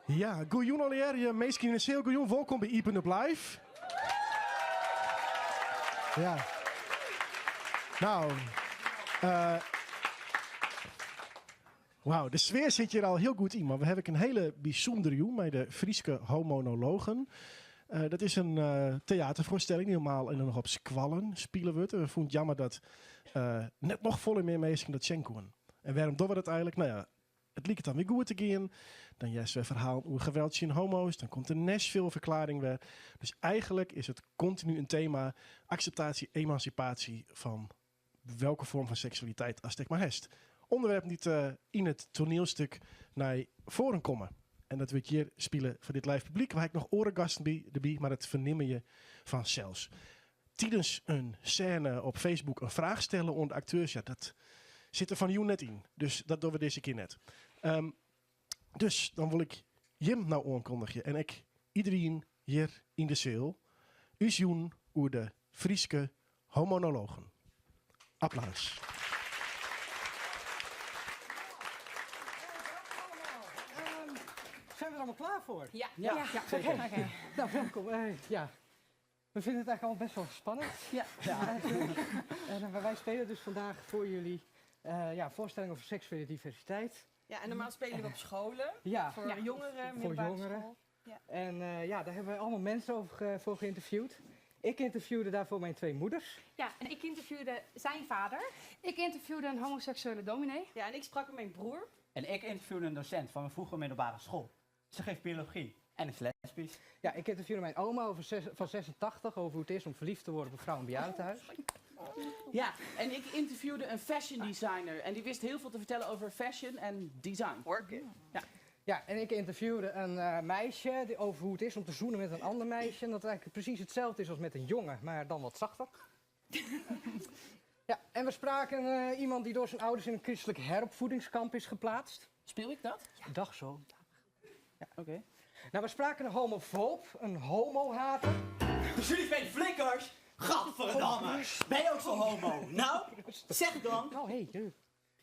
Ja, goejûn allegear, minsken yn de seal. Goejûn, wolkom by Iepen Up Live. Ja. Nou, uh, wauw, de sfear sit hjir al hiel goed yn. Mar we hawwe ek in hiele bysûndere jûn mei de Fryske Homonologen. Uh, dat is in uh, teaterfoarstelling dy't normaal noch op skoallen spile wurdt. En we fûnen it jammer dat uh, net noch folle mear minsken dat sjen koenen. En wêrom dogge we dat eigenlik? Nou ja, it liket dan wer goed te gean. Dan hearst wer ferhalen oer geweld tsjin homo's. Dan komt de Nashville-ferklearring wer. Dus eigenlik is it kontinu in tema akseptaasje, emansipaasje fan welke foarm fan seksualiteit ast ek mar hast. Ûnderwerpen dy't yn it toanielstik nei foaren komme. En dat wurdt hjir spile foar dit live publyk. We ha ek noch oare gasten by derby, mar dat fernimme je fansels. Tidens in sêne op Facebook in fraach stelle oan de akteurs, ja, dat sit der fan 'e jûn net yn. Dus dat dogge we dizze kear net. Ehm, dus dan wol ik jim no oankondigje en ek iderien hjir yn de seal, ús jûn oer de Fryske homonologen. Applaus. Zijn we er allemaal klaar voor? Ja. Ja, Ja. zeker. Oké. Nou, welkom. Ja. We vinden het eigenlijk allemaal best wel spannend. Ja. Ja. En wij spelen dus vandaag voor jullie ja, voorstelling over seksuele diversiteit. Ja, en normaal spelen we op scholen. Ja. Voor Ja. jongeren, Voor middelbare jongeren. school. Ja. En ja, daar hebben wij allemaal mensen over voor geïnterviewd. Ik interviewde daarvoor mijn twee moeders. Ja, en ik interviewde zijn vader. Ik interviewde een homoseksuele dominee. Ja, en ik sprak met mijn broer. En ik interviewde een docent van mijn vroegere middelbare school. Ze geeft biologie en is lesbisch. Ja, ik interviewde mijn oma over van 86 over hoe het is om verliefd te worden op een vrouw in een bejaardentehuis. Ja, en ik interviewde een fashion designer. En die wist heel veel te vertellen over fashion en design. Work it. Ja. Ja, en ik interviewde een meisje over hoe het is om te zoenen met een ander meisje. En dat het eigenlijk precies hetzelfde is als met een jongen, maar dan wat zachter. Ja, en we spraken iemand die door zijn ouders in een christelijk heropvoedingskamp is geplaatst. Speel ik dat? Ja. Dag zo. Ja, oké. Nou, we spraken een homofoob, een homohater. Dus jullie zijn flikkers? Gadverdamme! Ben je ook zo homo? Nou, zeg het dan! Nou, hé, hey,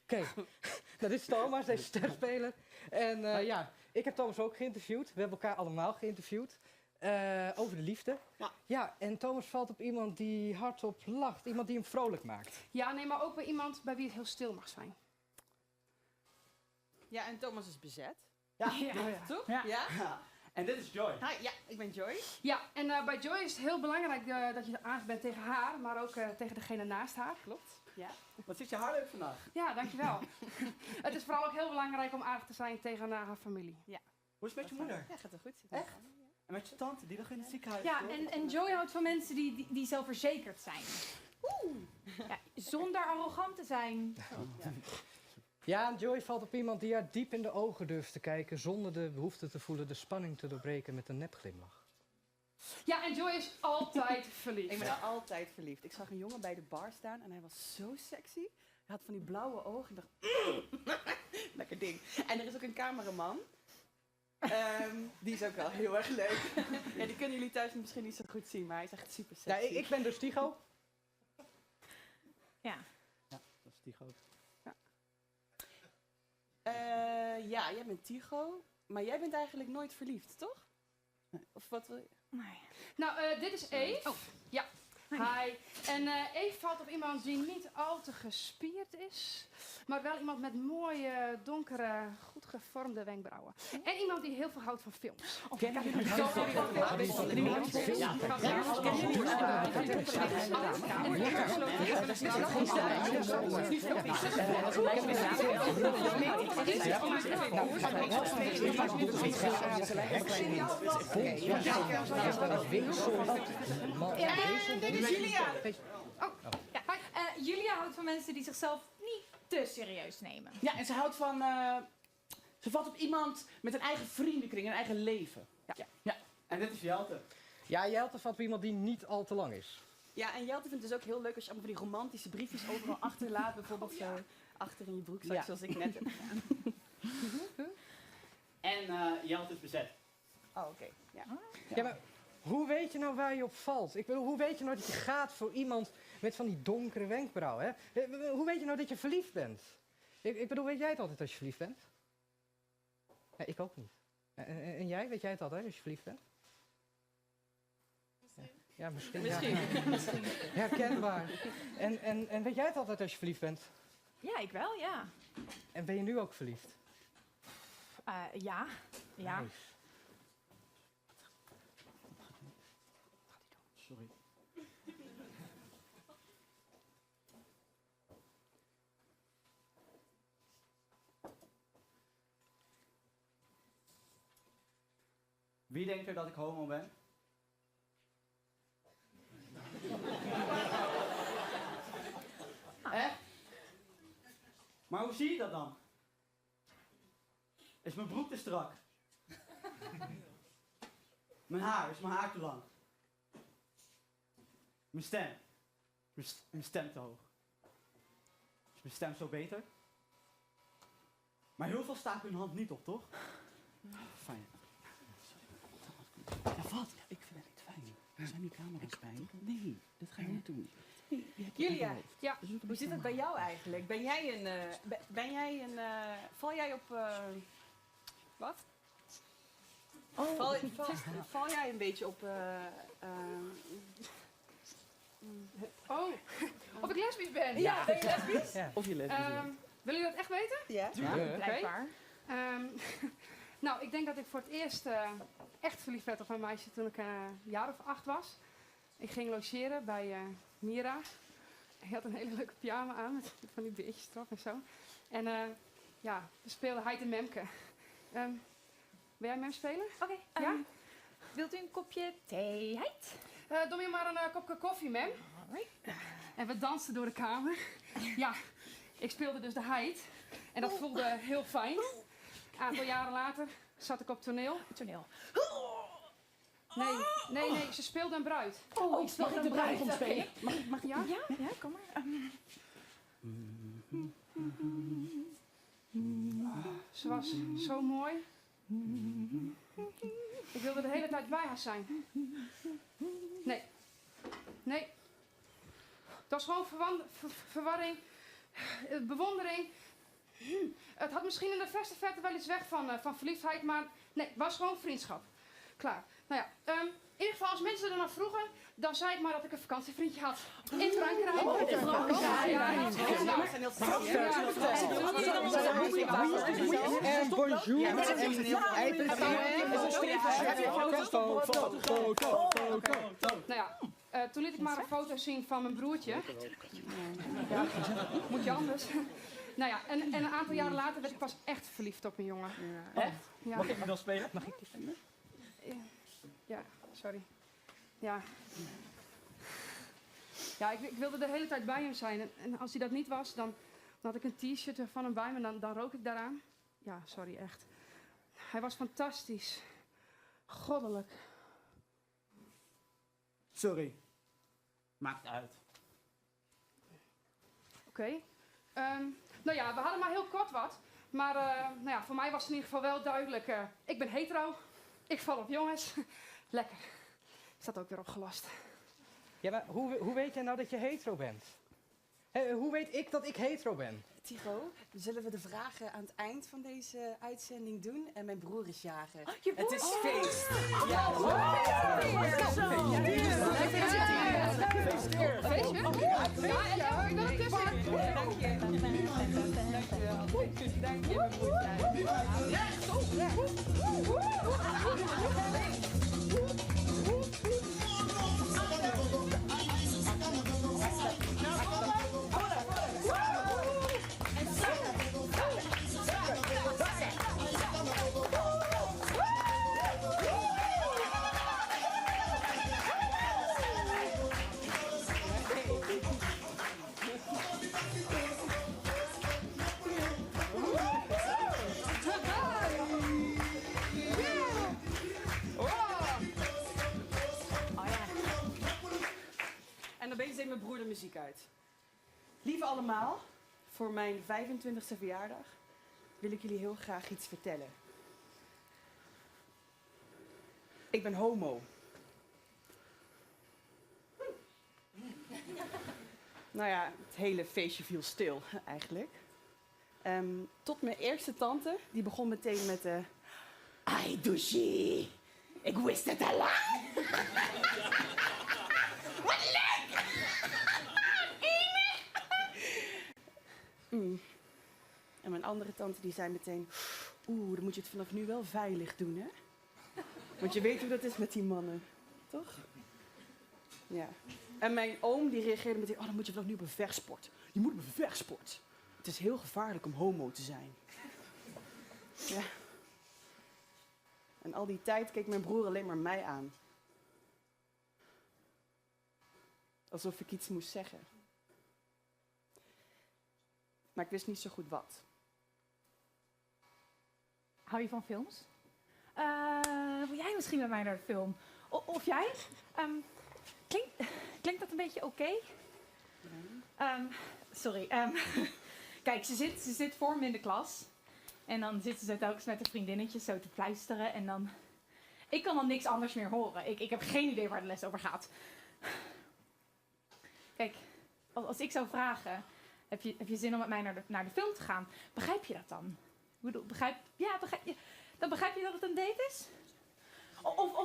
Oké, nou, dit is Thomas, deze sterspeler. En ja, ik heb Thomas ook geïnterviewd. We hebben elkaar allemaal geïnterviewd. Over de liefde. Ja. Ja, en Thomas valt op iemand die hardop lacht. Iemand die hem vrolijk maakt. Ja, nee, maar ook bij iemand bij wie het heel stil mag zijn. Ja, en Thomas is bezet. Ja. Ja. Oh, ja. Toch? Ja. Ja? Ja. En dit is Joy. Hi, ja, ik ben Joy. Ja, en bij Joy is het heel belangrijk dat je aardig bent tegen haar, maar ook tegen degene naast haar. Klopt, ja. Wat zit je haar leuk vandaag? Ja, dankjewel. Het is vooral ook heel belangrijk om aardig te zijn tegen haar familie. Ja. Hoe is het met je moeder? Ja, gaat wel goed. Echt? En met je tante, die lag in het ziekenhuis, Ja, toch? en Joy houdt van mensen die zelfverzekerd zijn. Oeh. Ja, zonder arrogant te zijn. Ja. Ja, en Joy valt op iemand die haar diep in de ogen durft te kijken zonder de behoefte te voelen de spanning te doorbreken met een nepglimlach. Ja, en Joy is altijd verliefd. Ik ben altijd verliefd. Ik zag een jongen bij de bar staan en hij was zo sexy. Hij had van die blauwe ogen. Ik dacht, lekker ding. En er is ook een cameraman. Die is ook wel heel erg leuk. Ja, die kunnen jullie thuis misschien niet zo goed zien, maar hij is echt super Ja, sexy. ik ben dus Tycho. Ja. Ja, dat is Tycho. Ja. Ja, jij bent Tycho, maar jij bent eigenlijk nooit verliefd, toch? Nee. Of wat wil je? Nee. Nou, dit is Eve. Oh. Ja. Hi. Hi. En Eve valt op iemand die niet al te gespierd is, maar wel iemand met mooie, donkere, goed gevormde wenkbrauwen. En iemand die heel veel houdt van films. Oh, Kennen jullie Zo, films? ja. En dit is Julia. Oh, ja. Julia houdt van mensen die zichzelf niet te serieus nemen. Ja, en ze houdt van... ze valt op iemand met een eigen vriendenkring, een eigen leven. Ja. Ja. En dit is Jelte. Ja, Jelte valt op iemand die niet al te lang is. Ja, en Jelte vindt het dus ook heel leuk als je allemaal van die romantische briefjes overal achterlaat. Bijvoorbeeld zo achter in je broekzak, Ja. zoals ik net heb gedaan. En Jelte is bezet. Oh, oké. Ja. Ja, maar hoe weet je nou waar je op valt? Ik bedoel, hoe weet je nou dat je gaat voor iemand met van die donkere wenkbrauwen? Hè? Hoe weet je nou dat je verliefd bent? Ik bedoel, weet jij het altijd als je verliefd bent? Nee, ik ook niet. En jij, weet jij het altijd als je verliefd bent? Ja, misschien. Misschien. Ja. Herkenbaar. En weet jij het altijd als je verliefd bent? Ja, ik wel, ja. En ben je nu ook verliefd? Ja. Ja. Nice. Sorry. Wie denkt er dat ik homo ben? Echt? Maar hoe zie je dat dan? Is mijn broek te strak? Mijn haar, is mijn haar te lang? Mijn stem. Is mijn stem te hoog? Is mijn stem zo beter? Maar heel veel staken hun hand niet op, toch? Fijn. Ja, wat? Ik vind het niet fijn. Er zijn nu camera's bij. Nee, dat ga je niet doen. Nee, je hebt het Julia, in je hoofd. Ja. Dus doe het Hoe zit het bij jou eigenlijk? Ben jij een... ben jij een... val jij op... wat? Oh. Val jij een beetje op... Oh, of ik lesbisch ben? Ja, ben je lesbisch? Ja. Of je lesbisch bent. Willen jullie dat echt weten? Ja. Ja. Oké. Blijkbaar. Nou, ik denk dat ik voor het eerst echt verliefd werd op een meisje toen ik een jaar of 8 was. Ik ging logeren bij Mira. Die had een hele leuke pyjama aan met van die beertjes erop en zo. En we speelden Heid en Memke. Wil jij Mem spelen? Oké. Ja? Wilt u een kopje thee, Heid? Doe je maar een kopje koffie, Mem. Alright. En we dansten door de kamer. Ja, ik speelde dus de Heid. En dat voelde heel fijn. Een aantal jaren later zat ik op toneel. Toneel. Nee, nee, nee, ze speelde een bruid. Oh, ik mag ik de bruid spelen? Mag ik? Ja? Ja, ja, kom maar. Ze was zo mooi. Ik wilde de hele tijd bij haar zijn. Nee. Nee. Het was gewoon verwarring, bewondering. Het had misschien in de verste verte wel iets weg van verliefdheid, maar nee, het was gewoon vriendschap. Klaar. Nou ja, in ieder geval als mensen er naar vroegen, dan zei ik maar dat ik een vakantievriendje had. In Frankrijk. Oh, in Frankrijk. Ja, ja, ja. Ja, zijn heel sexy, hè? En bonjour. Ja, maar dat is En heel- Nou ja, toen liet ik maar een foto zien van mijn broertje. Ja, moet je anders. Nou ja, en een aantal jaren later werd ik pas echt verliefd op een jongen. Echt? Ja. Mag ik die dan spelen? Mag ik die spelen? Ja, sorry. Ja. Ja, ik wilde de hele tijd bij hem zijn. En als hij dat niet was, dan had ik een t-shirt van hem bij me en dan rook ik daaraan. Ja, sorry, echt. Hij was fantastisch. Goddelijk. Sorry. Maakt uit. Oké. Nou ja, we hadden maar heel kort wat. Maar nou ja, voor mij was het in ieder geval wel duidelijk. Ik ben hetero. Ik val op jongens. Lekker. Is dat ook weer opgelost. Ja, maar hoe weet jij nou dat je hetero bent? Hé, hoe weet ik dat ik hetero ben? Tycho, zullen we de vragen aan het eind van deze uitzending doen? En mijn broer is jarig. Oh, je broer? Het is feest. Ja. Feestje? Ja, en ik wil een kussen. Dank je. Dankjewel. Dank je, mijn broer. En opeens deed mijn broer de muziek uit. Lieve allemaal, voor mijn 25e verjaardag wil ik jullie heel graag iets vertellen. Ik ben homo. Nou ja, het hele feestje viel stil eigenlijk. Tot mijn eerste tante, die begon meteen met de... Ai, douchie. Ik wist het al lang. Wat leuk! Enig! En mijn andere tante die zei meteen... Oeh, dan moet je het vanaf nu wel veilig doen, hè? Want je weet hoe dat is met die mannen, toch? Ja. En mijn oom die reageerde meteen... Oh, dan moet je vanaf nu op een vechtsport. Je moet op een vechtsport. Het is heel gevaarlijk om homo te zijn. Ja. En al die tijd keek mijn broer alleen maar mij aan. Alsof ik iets moest zeggen. Maar ik wist niet zo goed wat. Hou je van films? Wil jij misschien met mij naar de film? Of jij? Klinkt dat een beetje oké? Sorry. Kijk, ze zit voor me in de klas. En dan zitten ze telkens met de vriendinnetjes zo te fluisteren. En dan... Ik kan dan niks anders meer horen. Ik heb geen idee waar de les over gaat. Kijk, als ik zou vragen... Heb je zin om met mij naar de film te gaan? Begrijp je dat dan? Ik bedoel, dan begrijp je dat het een date is?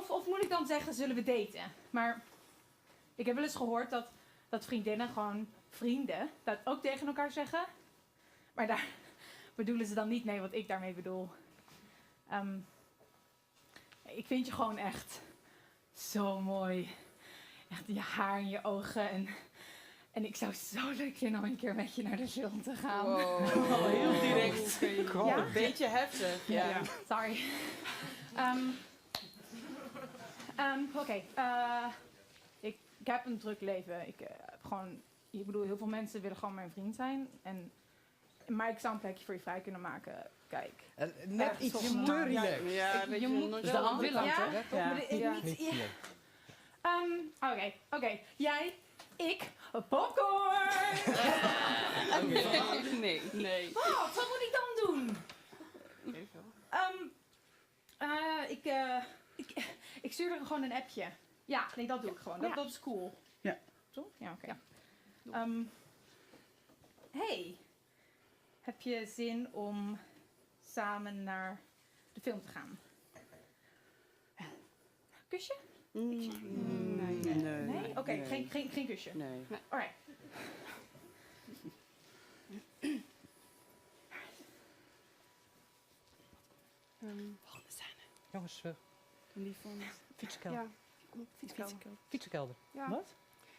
Of moet ik dan zeggen, zullen we daten? Maar ik heb wel eens gehoord dat vriendinnen gewoon vrienden dat ook tegen elkaar zeggen. Maar daar bedoelen ze dan niet mee wat ik daarmee bedoel. Ik vind je gewoon echt zo mooi. Echt je haar en je ogen en ik zou het zo leuk vinden om een keer met je naar de film te gaan. Wow. Heel direct. Ja? Een beetje heftig. Ja. Ja. Sorry. Oké. Ik heb een druk leven. Ik heb gewoon, ik bedoel, heel veel mensen willen gewoon mijn vriend zijn. Maar ik zou een plekje voor je vrij kunnen maken. Kijk. Net Echt iets volgens te mij. relaxed. Ja, Ik, weet je je, moet nooit Dus de wel andere willen. kant, Ja? hè? Toch? Ja. Maar Ja. niet, Niet ja. direct. Oké. Jij, ik, popcorn! Nee, nee. Wat? Wat moet ik dan doen? Ik stuur er gewoon een appje. Ja, nee, dat doe ik gewoon. Dat is cool. Ja. Toch? Ja, oké. Hey, heb je zin om samen naar de film te gaan? Kusje? Nee. Nee. Nee? Oké, geen kusje. Nee. Alright. Volgende scène. Jongens, Die van fietskelder. Ja, kom op, fietskelder. Fietsenkelder. Ja, Wat?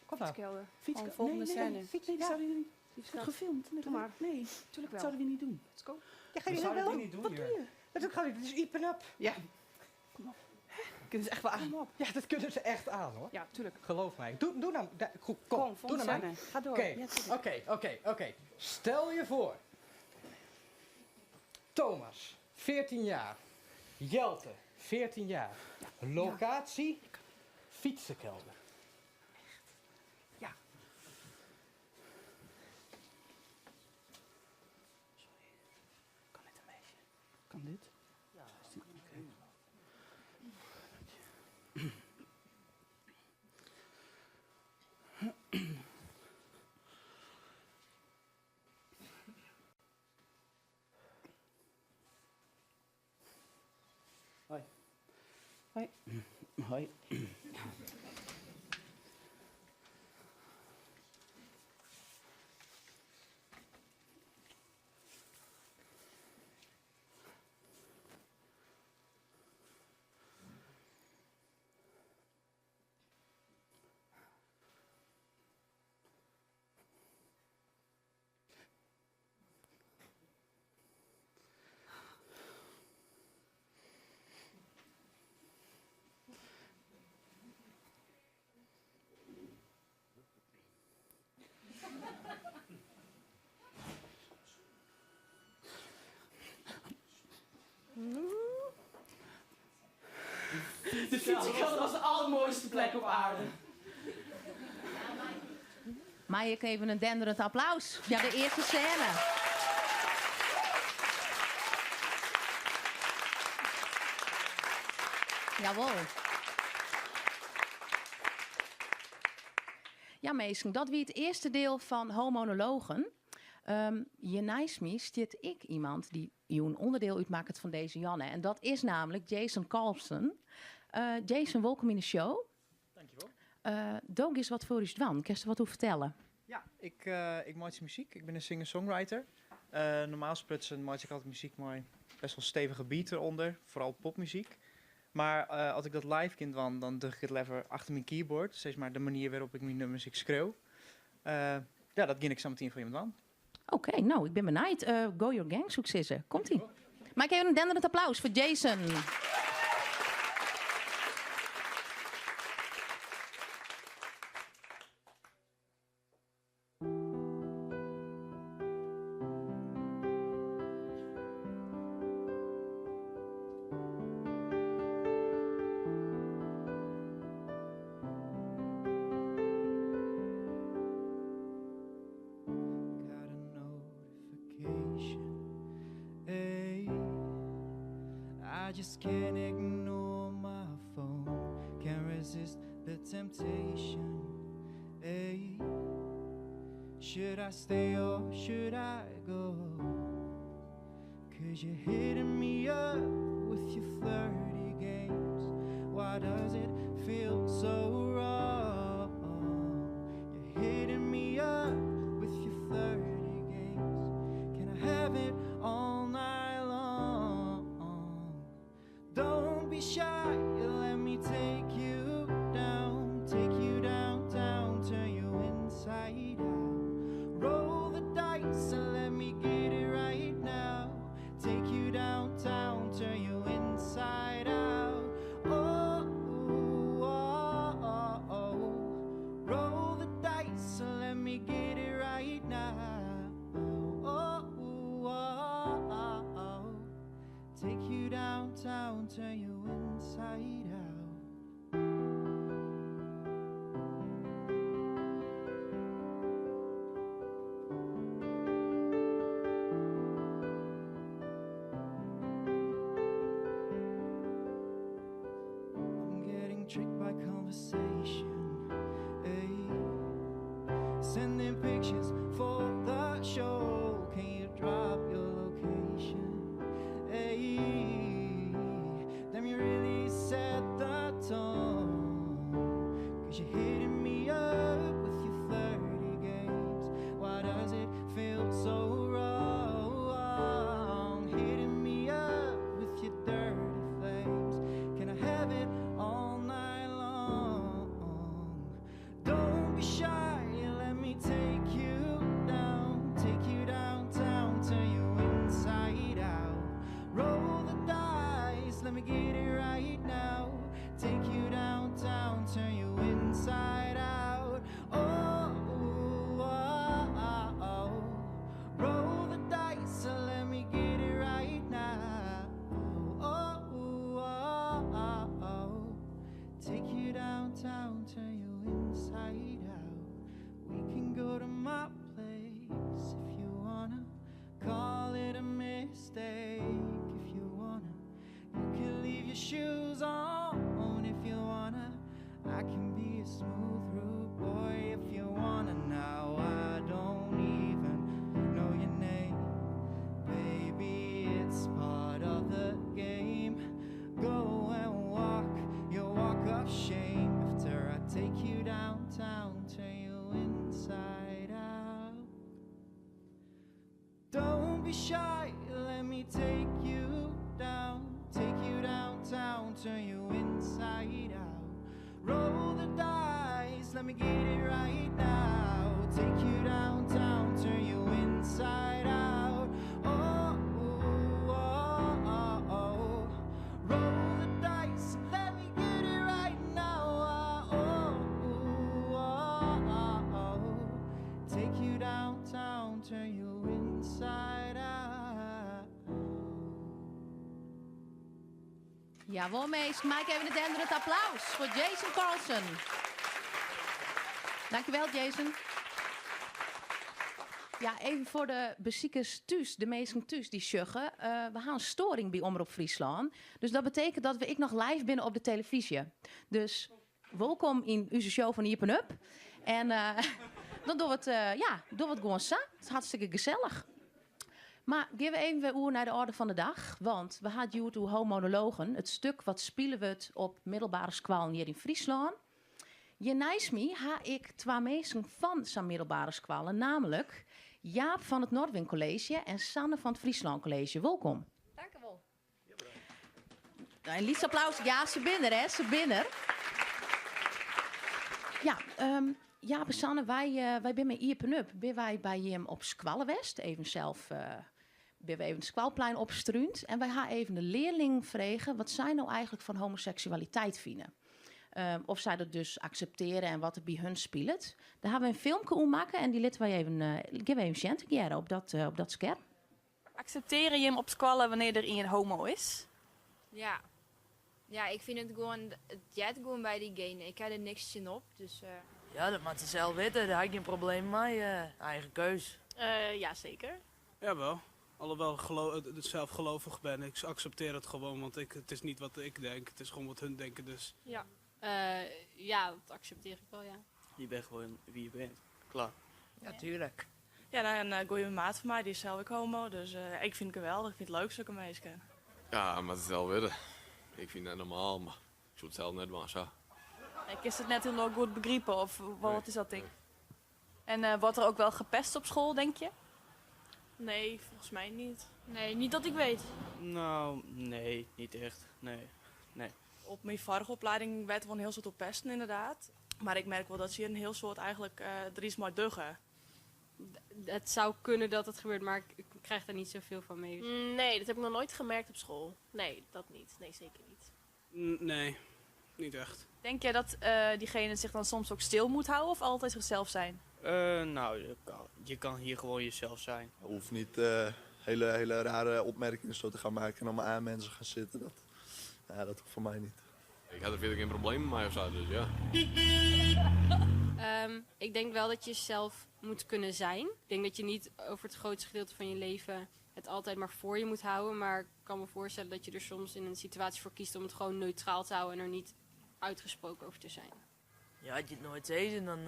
Kom nou. fietskelder. Fietskelder. volgende nee, scène. Nee, fiets, nee, dat zouden we niet. Het wordt gefilmd. Nee, Doe maar. Nee, Tuurlijk dat wel. zouden we niet doen. Let's go. Ja, ga We je zouden wel het niet doen Wat hier. doe je? Dat gaat niet. Het is open up. Ja. Kom op. Kunnen ze echt wel aan. Kom op. Ja, dat kunnen ze echt aan hoor. Ja, tuurlijk. Geloof mij. Doe nou. Goed, kom. Kom, doe volgende nou maar. scène. Ga door. Oké, Ja, tuurlijk. oké. Stel je voor. Thomas, 14 jaar. Jelte, 14 jaar. Locatie, fietsenkelder. Ja. Kan dit een beetje? Kan dit? Ja. Oké. Hoi. Hoi. Hoi. De fietsenkelder was de allermooiste plek op aarde. Maar ik even een denderend applaus. Ja, de eerste scène. Jawel. Ja, meesten, dat wie het eerste deel van Homonologen. Hjir neist my stiet ek iemand dy't jûn ûnderdiel útmakket fan dizze jûn. En dat is namelijk Jason Carlson. Jason, wolkom yn de show. Dankjewol. Do giest wat foar ús dwaan. Kinst der wat oer fertelle? Ja, ik, ik meitsje muzyk. Ik bin in singer-songwriter. Normaal sprutsen meitsje ik altyd muzyk mei best wol stevige beat derûnder, foaral popmuzyk. Mar as ik dat live kin dwaan, dan doch ik it leaver achter myn keyboard, sis mar de manier wêrop't ik myn nûmers ek skriuw. Ja, dat gean ik sametien foar jimme dwaan. Oké, no, ik bin benijd. Go your gang, soe ik sizze. Komt-ie. Mei ik even in denderend applaus foar Jason. Got a notification. Hey, I just can't ignore my phone. Can't resist the temptation. Hey, should I stay or should I go? Cause you're hitting me up with your flirty games. Why does it feel so wrong? You're hitting me up with your flirty games. Can I have it all night long? Don't be shy, let me take you down, take you downtown, turn you inside out. Roll the dice and let me get it right now. Take you downtown, turn you inside out. Oh, oh, oh, oh. Roll the dice and let me get it right now. Oh, oh, oh, oh. Take you downtown, turn you inside out. I'm getting tricked by conversation. Ay. Sending pictures for the show. Can you drop your location? Ay. Damn, you really set the tone. Cause you're hitting me up with your flirty games. Why does it feel so wrong? Hitting me up with your dirty flames. Can I have it all night long? Don't be shy, let me take you down, take you downtown, turn you inside out. Roll the dice, let me get it right now. Take you downtown, turn you inside out. Oh, oh, oh, oh. Roll the dice and let me get it right now. Oh, oh, oh, oh. Take you downtown, turn you inside out. We can go to my place if you wanna. Call it a mistake if you wanna. You can leave your shoes on if you wanna. I can be a smooth, rude boy if you wanna. Now I don't even know your name. Baby, it's part of the game. Go and walk your walk of shame after I take you downtown, turn you inside out. Don't be shy, let me take you down, take you downtown, turn you inside out. Roll the dice, let me get it right now. Take you downtown, turn you inside out. Oh, oh, oh, oh. Roll the dice, let me get it right now. Oh, oh, oh, oh. Take you downtown, turn you inside out. Jawol, minsken. Mei ik even in denderend applaus foar Jason Carlson. Dankjewel, Jason. Ja, even foar de besikers thús, de minsken thús dy't sjogge. We ha in stoaring by Omrop Fryslân. Dus dat betekent dat we ek noch live binne op de telefyzje. Dus wolkom yn ús show fan Iepen Up. En. Dan dogge we it, eh, ja, dogge we it gewoan sa. It is hartstikke gesellich. Mar gean we even wer oer nei de orde fan de dag. Want we ha it hjoed oer homonologen. It stik wat spile wurdt op middelbere skoallen hjir yn Fryslân. Hjir neist my ha ik twa minsken fan sa'n middelbere skoalle, namelijk Jaap fan it Nordwin College en Sanne fan it Fryslân College. Wolkom. Dank u wol. Nou, in lyts applaus. Ja, se binne der, hè. Se binne der. Ja, Jaap en Sanne, wy binne mei Iepen Up. Binne wy by jim op skoalle west? Even sels, binne we even it skoalplein opstrúnd. En wy ha even de learlingen frege wat sy no eigentlik fan homoseksualiteit fine. Of sy dat dus akseptearje en wat der by hun spilet. Dêr ha we in filmke oer makke en dy litte wy even, gean we even sjen tegearre op dat skerm. Akseptearje jim op skoalle wannear der ien homo is? Ja. Ja, ik fyn it gewoan, it heart gewoan by dy genen. Ik ha der niks tsjin op, dus. Ja, dat moat se sels witte, dêr ha ik gjin probleem mei. Eigen keus. Ja, zeker. Jawel. Alhoewel ik zelf gelovig ben, ik accepteer het gewoon, want het is niet wat ik denk, het is gewoon wat hun denken dus. Ja. Ja, dat accepteer ik wel, ja. Je bent gewoon wie je bent. Klaar. Ja, tuurlijk. Ja, nou, een goede maat van mij die is zelf ook homo, dus ik vind het geweldig. Ik vind het leuk, zulke mensen. Ja, mar it sels witte. Ik fyn it normaal, mar ik soe it sels net dwaan sa. Ik is it net hielendal goed begripe of wat Nee. is dat ding? En wordt er ook wel gepest op school, denk je? Nee, volgens mij niet. Nee, niet dat ik weet. Nou, nee, niet echt. Nee, nee. Op mijn vorige opleiding werd wel een heel soort op pesten inderdaad. Maar ik merk wel dat ze hier een heel soort eigenlijk er iets mee duggen. Het zou kunnen dat het gebeurt, maar ik krijg daar niet zoveel van mee. Nee, dat heb ik nog nooit gemerkt op school. Nee, dat niet. Nee, zeker niet. Nee, niet echt. Denk jij dat diegene zich dan soms ook stil moet houden of altijd zichzelf zijn? Nou, je kan hier gewoon jezelf zijn. Je hoeft niet hele rare opmerkingen zo te gaan maken en allemaal aan mensen gaan zitten. Dat hoeft voor mij niet. Ik had er verder geen probleem mee of zo, dus ja. Ik denk wel dat je zelf moet kunnen zijn. Ik denk dat je niet over het grootste gedeelte van je leven het altijd maar voor je moet houden. Maar ik kan me voorstellen dat je er soms in een situatie voor kiest om het gewoon neutraal te houden en er niet uitgesproken over te zijn. Ja, als je het nooit ziet, dan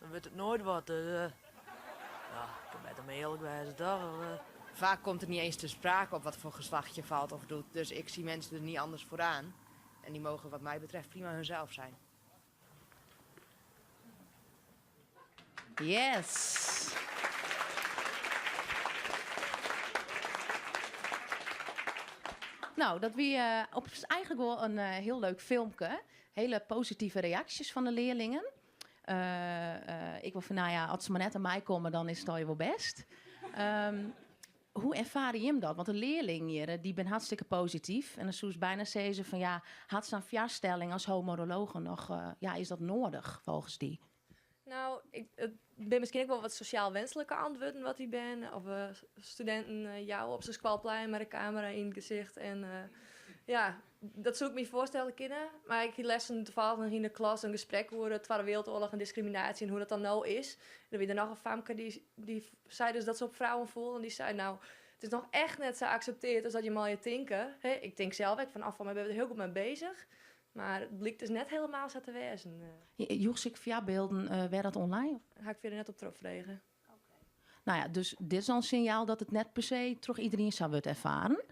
wordt het nooit wat. Dus ja, ik kan beter mee eerlijk zijn, toch? Of. Vaak komt het niet eens te sprake op wat voor geslacht je valt of doet. Dus ik zie mensen er niet anders voor aan. En die mogen wat mij betreft prima hunzelf zijn. Yes. Nou, dat wie op eigenlijk wel een heel leuk filmpje. Hele positieve reacties van de leerlingen. Ik wil van, nou ja, als ze maar net aan mij komen, dan is het al je wel best. Hoe ervaar je hem dat? Want de leerling hier, die ben hartstikke positief. En dan zoals bijna zei ze van, ja, had zo'n verjaarstelling als homonologen nog, ja, is dat nodig volgens die? Nou, het ben misschien ook wel wat sociaal wenselijke antwoorden wat ik ben. Of studenten jou op zijn skoalplein met een camera in het gezicht. En ja, dat zou ik me voorstellen kunnen. Maar ik lessen toevallig nog in de klas een gesprek over de Tweede Wereldoorlog en discriminatie en hoe dat dan nou is. En dan weer er nog een famke die zei dus dat ze op vrouwen voelde. En die zei, nou, het is nog echt net zo geaccepteerd als dat je mal je tinken. Hè, ik denk zelf, ik vanaf van mij ben er heel goed mee bezig. Maar het blijkt dus net helemaal zo te wezen. Joeg ik via beelden werd dat online? Ga ik verder net op terugvregen. Nou ja, dus dit is al een signaal dat het net per se terug iedereen zou worden ervaren.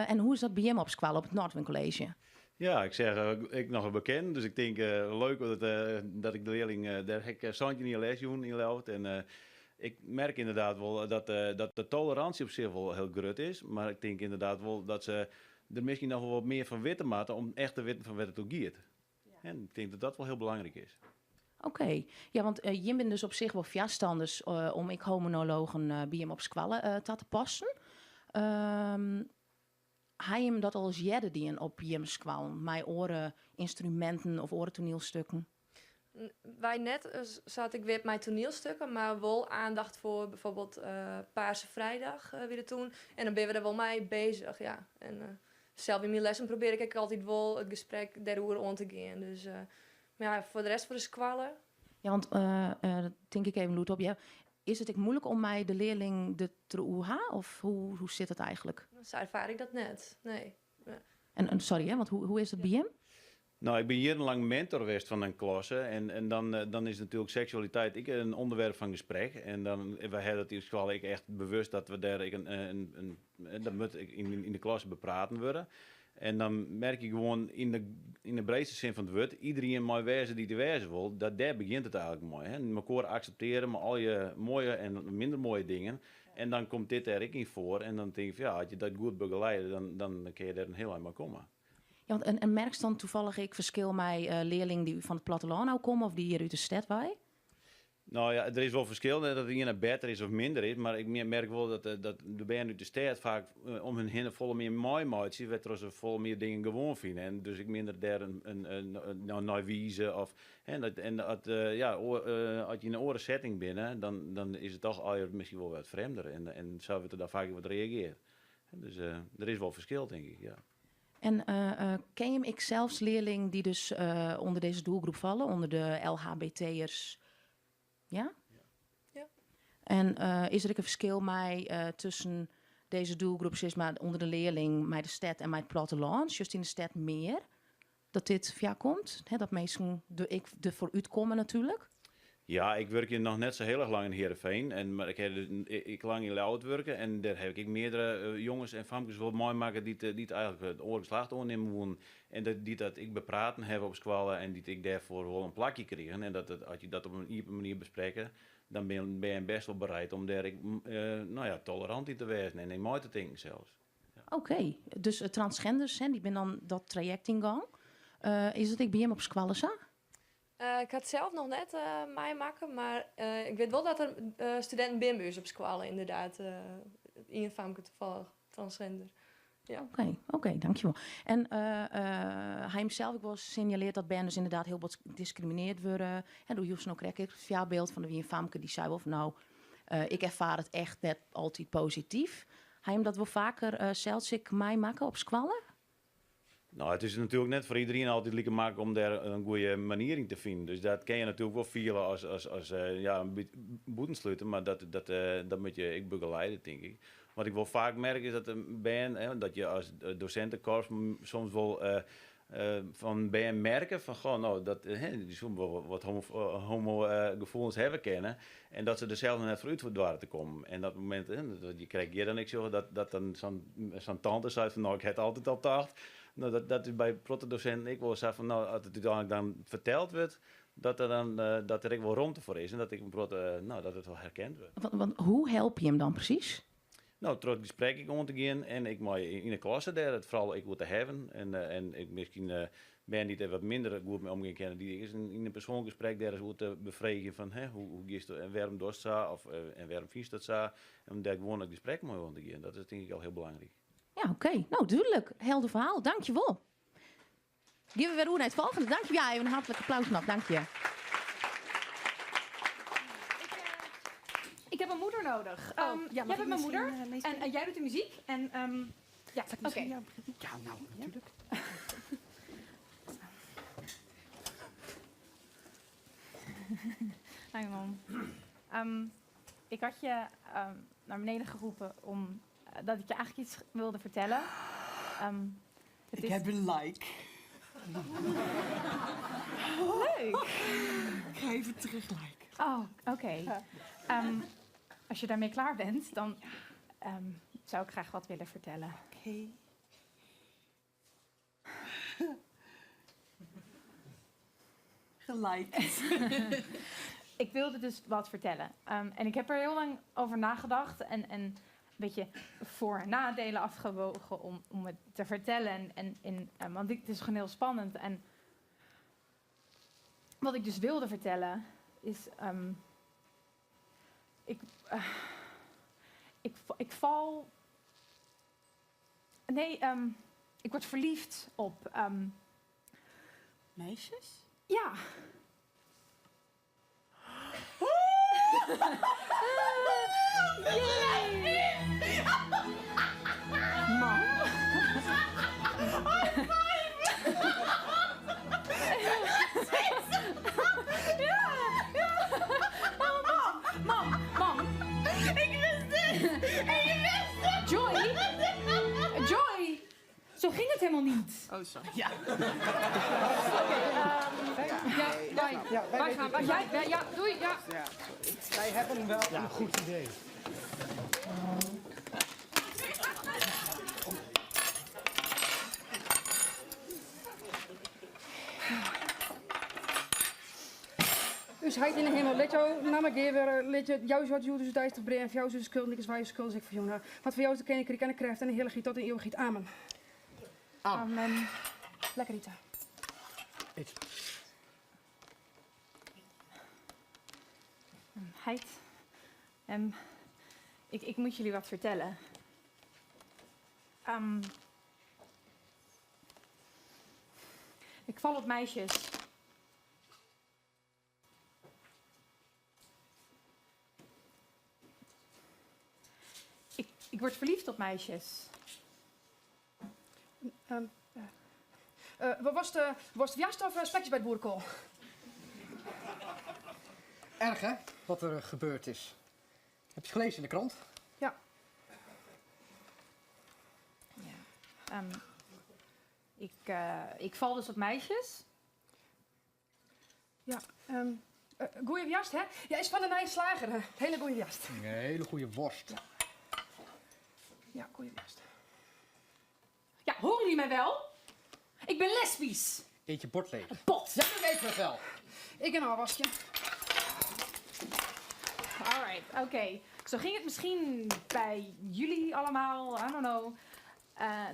En hoe is dat bij hem op school, op het Nordwin College? Ja, ik zeg, ik nog een bekend, dus ik denk leuk dat ik de leerling daar heb ik Santje in les doen in Ljouwert. En ik merk inderdaad wel dat de tolerantie op zich wel heel groot is, maar ik denk inderdaad wel dat ze er misschien nog wel wat meer van weten moeten om echt te weten van wat het ook gaat. En ik denk dat dat wel heel belangrijk is. Oké, ja, want je bent dus op zich wel vaststanders om ik homonologen bij hem op squallen te passen. Hij hem dat al eens jerde die een op jem squallen, mijn oren instrumenten of oren toneelstukken? Wij net zat ik weer op mijn toneelstukken, maar wel aandacht voor bijvoorbeeld Paarse Vrijdag weer toen. En dan ben we er wel mee bezig, ja. En zelf in mijn lessen probeer ik altijd wel het gesprek daarover om te gaan. Dus maar ja, voor de rest voor de squallen. Ja, want dat denk ik even luid op. Ja. Is het ook moeilijk om mij de leerling de te OH of hoe zit het eigenlijk? Zo ervaar ik dat net, nee. Ja. En sorry, hè, want hoe is dat bij hem? Nou, ik bin jierrenlang mentor west fan in klasse en, en dan, eh, dan is natuerlik seksualiteit ek in ûnderwerp fan gesprek. En dan, wy hawwe dat yn skoalle ek echt bewust dat we dêr ek in, in, in, dat moat ek yn, yn de klasse bepraten wurde. En dan merk je gewoan yn de, yn de breedste sin fan it wurd, iderien mei wêze dy't er wêze wol, dat dêr begjint it eigenlik mei. Hè? Mekoar akseptearje mei al je moaie en minder moaie dingen. En dan komt dit dêr ek yn foar. En dan tink ik fan ja, as je dat goed begeleide, dan, dan kinne je dêr in hiel ein mei komme. Ja, want en, en merkst dan toevallig ek ferskil mei uh, learlingen dy't fan it plattelân ôf komme of dy't hjir út de stêd wei? Nou ja, der is wol ferskil, net dat de iene better is of minder is, mar ik merk wol dat, eh, dat de bern út de stêd faak eh, om hun hinne folle mear meimeitsje, wêrtroch se folle mear dingen gewoan fine. En dus ek minder dêr in, in, in, in, nei wize. Of, hè, dat, en at, uh, ja, oar, uh, as je yn in oare setting binne, dan, dan is it toch allegear miskien wol wat frjemder. En, en sa wurdt der dan faak wat reagearre. Dus uh, der is wol ferskil, tink ik, ja. En uh, ken je ek sels learlingen dy't dus uh, ûnder dizze doelgroep falle, ûnder de LHBT'ers? Ja? Ja. En uh, is der ek in ferskil mei tusken dizze doelgroep, sis mar, ûnder de learling mei de stêd en mei it plattelân? Sjochst yn de stêd mear dat dit foarkomt? Hè, dat minsken der ek derfoar útkomme natuerlik? Ja, ik wurkje noch net sa hiel erch lang yn Heerenveen. En, mar ik ha dus ek lang yn Ljouwert wurke en dêr ha ik ek meardere eh, jonges en famkes wol meimakke dy't, eh, dy't eigenlik it oar geslacht oannimme woenen. En dat, dy't dat ek bepraten hawwe op skoalle en dy't ek dêrfoar wol in plakje krigen. En dat, dat, as je dat op in iepen manier besprekke, dan binne bern bêst wol bereid om dêr ek eh, nou ja, tolerant yn te wêzen en yn mei te tinken sels. Oké, dus transgenders, hè, dy binne dan dat trajekt yn gong. Is dat ek by jim op skoalle sa? Uh, ik ha it sels noch net uh, meimakke, mar uh, ik wit wol dat der studinten binne by ús op skoalle, ynderdaad. Ien famke tafallich, transgender. Ja. Oké, okay, oké, okay, dankjewol. En hy himsels ek wol sinjalearre dat bern dus ynderdaad hiel bot diskriminearre wurde. En doe joechst no krekt it foarbyld fan der wie in famke dy sei wol fan no, ik erfaar it echt net altyd posityf. Ha jim dat wol faker sels ek meimakke op skoalle? Nou, it is natuerlik net foar iderien altyd like maklik om dêr in goede manier yn te finen. Dus dat kinne je natuerlik wol fiele as, as, as eh, ja, in bûtensluter, mar dat, dat, eh, dat moatte je ek begeleide, tink ik. Wat ik wol faak merk is dat de bern, hè, dat je as dosintekorps soms wol eh, fan bern merke fan goh, no, dat, hè, dy soene wol wat homo, homo gefoelens hawwe kinne en dat se der sels noch net foar út doare te kommen. En dat momint, hè, dat je krekt hjir dan ek sjogge, dat, dat dan sa'n sa'n tante seit fan no, ik ha it altyd al tocht. No, dat, dat is by protte dosinten ek wol sa fan no, as it úteinlik dan ferteld wurdt, dat der dan dat der ek wol romte foar is en dat ek in protte, no, dat it wol herkend wurdt. Want, want hoe helpe je him dan presys? No, troch it gesprek ek oan te gean en ek mei yn 'e klasse dêr it foaral ek oer te hawwen. En, eh, en ek miskien eh, bern dy't der wat minder goed mei omgean kinne, dy ek ris yn in persoanlik gesprek dêr ris oer te befreegjen fan hè, hoe, hoe giest en wêrom dochst sa of eh, en wêrom fynst dat sa. En om dêr gewoan it gesprek mei oan te gean, dat is tink ik al hiel belangryk. Ja, oké. No, dúdlik. Helder ferhaal. Dankjewol. Gean we wer oer nei it folgjende. Dankjewol. Ja, even in hertlik applaus noch. Dank je. Ik heb een moeder nodig. Oh, jij ja, mag bent ik mijn misschien, moeder meespelen? en jij doet de muziek. En, ja, Zal ik misschien oké. jou beginnen? Ja, nou, natuurlijk. Hi mam. Ik had je naar beneden geroepen om dat ik je eigenlijk iets wilde vertellen. Het Ik is heb een like. Leuk. Ik ga even terug liken. Oh, oké. Als je daarmee klaar bent, dan zou ik graag wat willen vertellen. Oké. Geliked. Ik wilde dus wat vertellen. En ik heb er heel lang over nagedacht en een beetje voor- en nadelen afgewogen om het te vertellen. Want het is gewoon heel spannend. En wat ik dus wilde vertellen is... ik val... Nee, ik word verliefd op... Meisjes? Ja. Mam? Ja, ja. Oh, mam, mam, mam. Ik wist het! Ik wist het! Joy? Joy! Zo ging het helemaal niet. Oh, sorry. Ja. Ja, wij, Ja, wij wij weten gaan. het. Jij, wij- ja, doei, ja. Wij hebben wel een goed idee. Dus hij in de hemel, let jou naar me geven, let je jou zo dus duister brengen, voor jou is de schuld, niks waar je schuld, zeg ik voor jou. Wat voor jou is de koninkrijk en de kracht en de heerlijkheid tot in eeuwigheid. Amen. Amen. Lekker Rita. Heid. Ik moet jullie wat vertellen. Ik val op meisjes. Ik word verliefd op meisjes. Wat was de, was het jast of spekjes bij de boerenkool? Erg hè, wat er gebeurd is. Heb je het gelezen in de krant? Ja. Ik val dus op meisjes. Ja, goeie jast, hè? Ja, is van de Nij Slager. Hè? Hele goeie jast. Een hele goede worst. Ja, goeie jast. Ja, horen jullie mij wel? Ik ben lesbisch. Eet je bord leeg. Pot. Ja, dat weten we wel. Ik een afwasje. Alright, oké. Zo ging het misschien bij jullie allemaal, I don't know.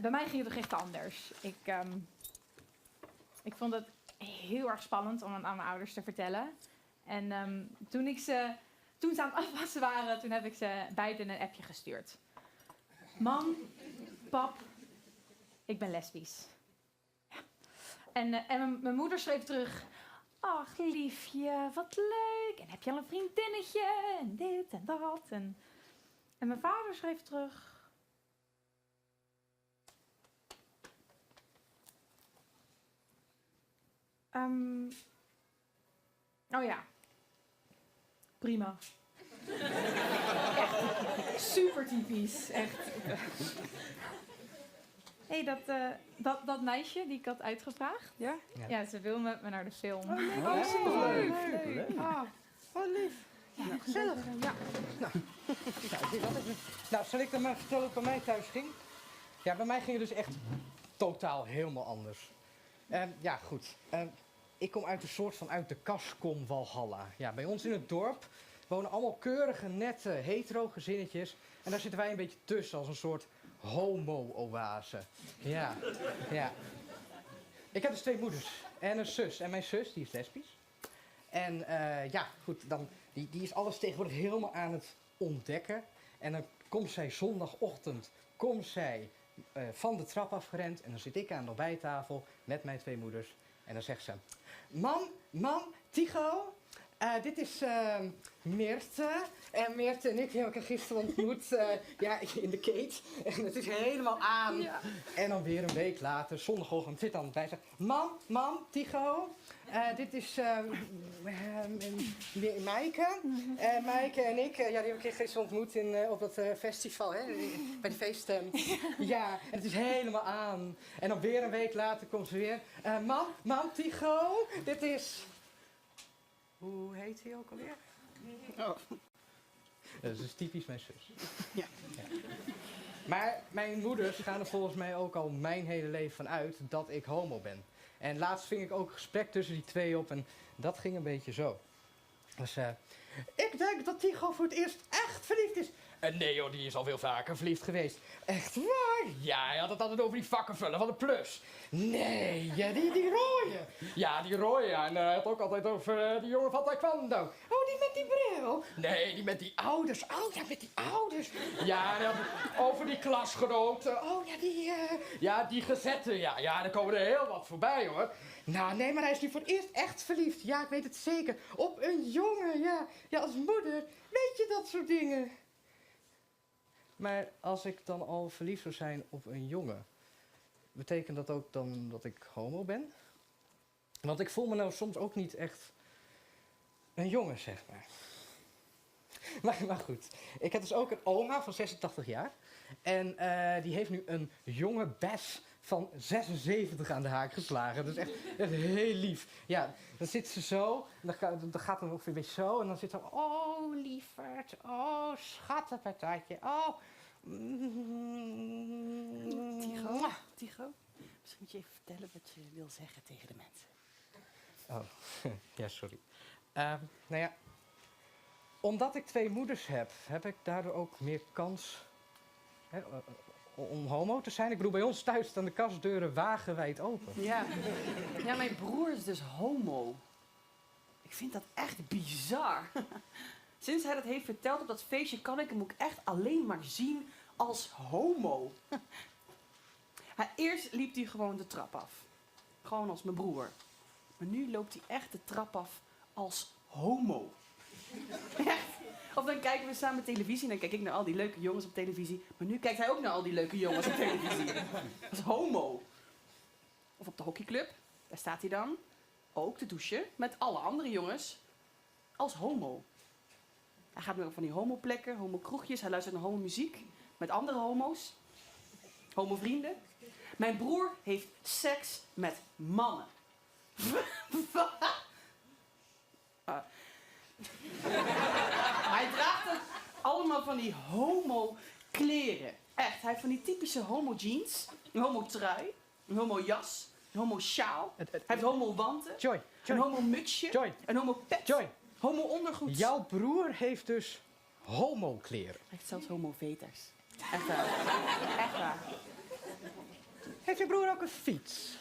Bij mij ging het toch echt anders. Ik vond het heel erg spannend om het aan mijn ouders te vertellen. En toen ze aan het afwassen waren, toen heb ik ze beiden een appje gestuurd. Mam, pap, ik ben lesbisch. Ja. En mijn moeder schreef terug... Ach, liefje, wat leuk. En heb je al een vriendinnetje? En dit en dat. En mijn vader schreef terug... Oh ja. Prima. Echt super typisch. Echt. Hé, hey, dat meisje die ik had uitgevraagd. Ja? Ja. Ja, ze wil met me naar de film. Oh, leuk. Oh, superleuk. Leuk. Leuk. Ah, wat lief. Ja, gezellig. Ja. Nou, ik denk dat ik- nou, zal ik dan maar vertellen hoe het bij mij thuis ging? Ja, bij mij ging het dus echt totaal helemaal anders. Ja, goed. Ik kom uit een soort van uit de kast kom Walhalla. Ja, bij ons in het dorp wonen allemaal keurige, nette, hetero gezinnetjes. En daar zitten wij een beetje tussen als een soort homo-oase. Ja, ja. Ik heb dus 2 moeders en een zus. En mijn zus, die is lesbisch. En ja, goed, dan, die is alles tegenwoordig helemaal aan het ontdekken. En dan komt zij zondagochtend, komt zij van de trap afgerend. En dan zit ik aan de ontbijttafel met mijn 2 moeders. En dan zegt ze, mam, mam, Tycho, dit is Meerte. En Meerte en ik hebben elkaar gisteren ontmoet ja, in de keet. En het is helemaal aan. Ja. En dan weer een week later, zondagochtend, zit dan bij zegt... Mam, mam, Tycho, dit is Maaike. Maaike en ik, ja, die heb ik gisteren ontmoet op dat festival, hè, bij de feesttent. Ja, en het is helemaal aan. En dan weer een week later komt ze weer. Mam, mam, Tycho, dit is... Hoe heet hij ook alweer? Oh. Dat is dus typisch mijn zus. Ja. Ja. Maar mijn moeders gaan er volgens mij ook al mijn hele leven van uit dat ik homo ben. En laatst ving ik ook een gesprek tussen die twee op en dat ging een beetje zo. Dus ik denk dat Tycho voor het eerst echt verliefd is. En nee joh, die is al veel vaker verliefd geweest. Echt waar? Ja, hij had het altijd over die vakkenvuller van de plus. Nee, ja, die rooie. Ja, die rooie. Ja. En hij had ook altijd over die jongen van taekwondo. Oh, die met die bril. Nee, die met die ouders. Oh ja, met die ouders. Ja, en hij had het over die klasgenoten. Oh ja, die gezette. Ja, ja, daar komen er heel wat voorbij hoor. Nou, nee, maar hij is nu voor het eerst echt verliefd. Ja, ik weet het zeker. Op een jongen, ja. Ja, als moeder weet je dat soort dingen. Maar als ik dan al verliefd zou zijn op een jongen, betekent dat ook dan dat ik homo ben? Want ik voel me nou soms ook niet echt een jongen, zeg maar. Maar goed, ik heb dus ook een oma van 86 jaar. En die heeft nu een jonge best van 76 aan de haak geslagen. Dat is echt, echt heel lief. Ja, dan zit ze zo, en dan gaat het ongeveer een beetje zo. En dan zit ze, oh lieverd, oh schattenpatatje, oh. Tycho, Tycho, misschien moet je even vertellen wat je wil zeggen tegen de mensen. Oh, ja, sorry. Nou ja, omdat ik twee moeders heb, heb ik daardoor ook meer kans, hè, om homo te zijn. Ik bedoel, bij ons thuis staan de kastdeuren wagenwijd open. Ja. Ja, mijn broer is dus homo. Ik vind dat echt bizar. Sinds hij dat heeft verteld op dat feestje kan ik hem ook echt alleen maar zien als homo. Eerst liep hij gewoon de trap af. Gewoon als mijn broer. Maar nu loopt hij echt de trap af als homo. Echt. Of dan kijken we samen televisie en dan kijk ik naar al die leuke jongens op televisie. Maar nu kijkt hij ook naar al die leuke jongens op televisie. Als homo. Of op de hockeyclub, daar staat hij dan. Ook te douchen met alle andere jongens als homo. Hij gaat nu ook van die homoplekken, homokroegjes. Hij luistert naar homomuziek met andere homo's. Homovrienden. Mijn broer heeft seks met mannen. Ah. Hij draagt ook allemaal van die homo-kleren. Echt, hij heeft van die typische homo-jeans, een homo-trui, een homo-jas, een homo-sjaal. Hij heeft homo-wanten, Joy, een homo-mutsje, een homo-pet, Joy. homo-ondergoed. Jouw broer heeft dus homo-kleren. Hij heeft zelfs homo-veters. Echt waar. Echt waar. Heeft je broer ook een fiets?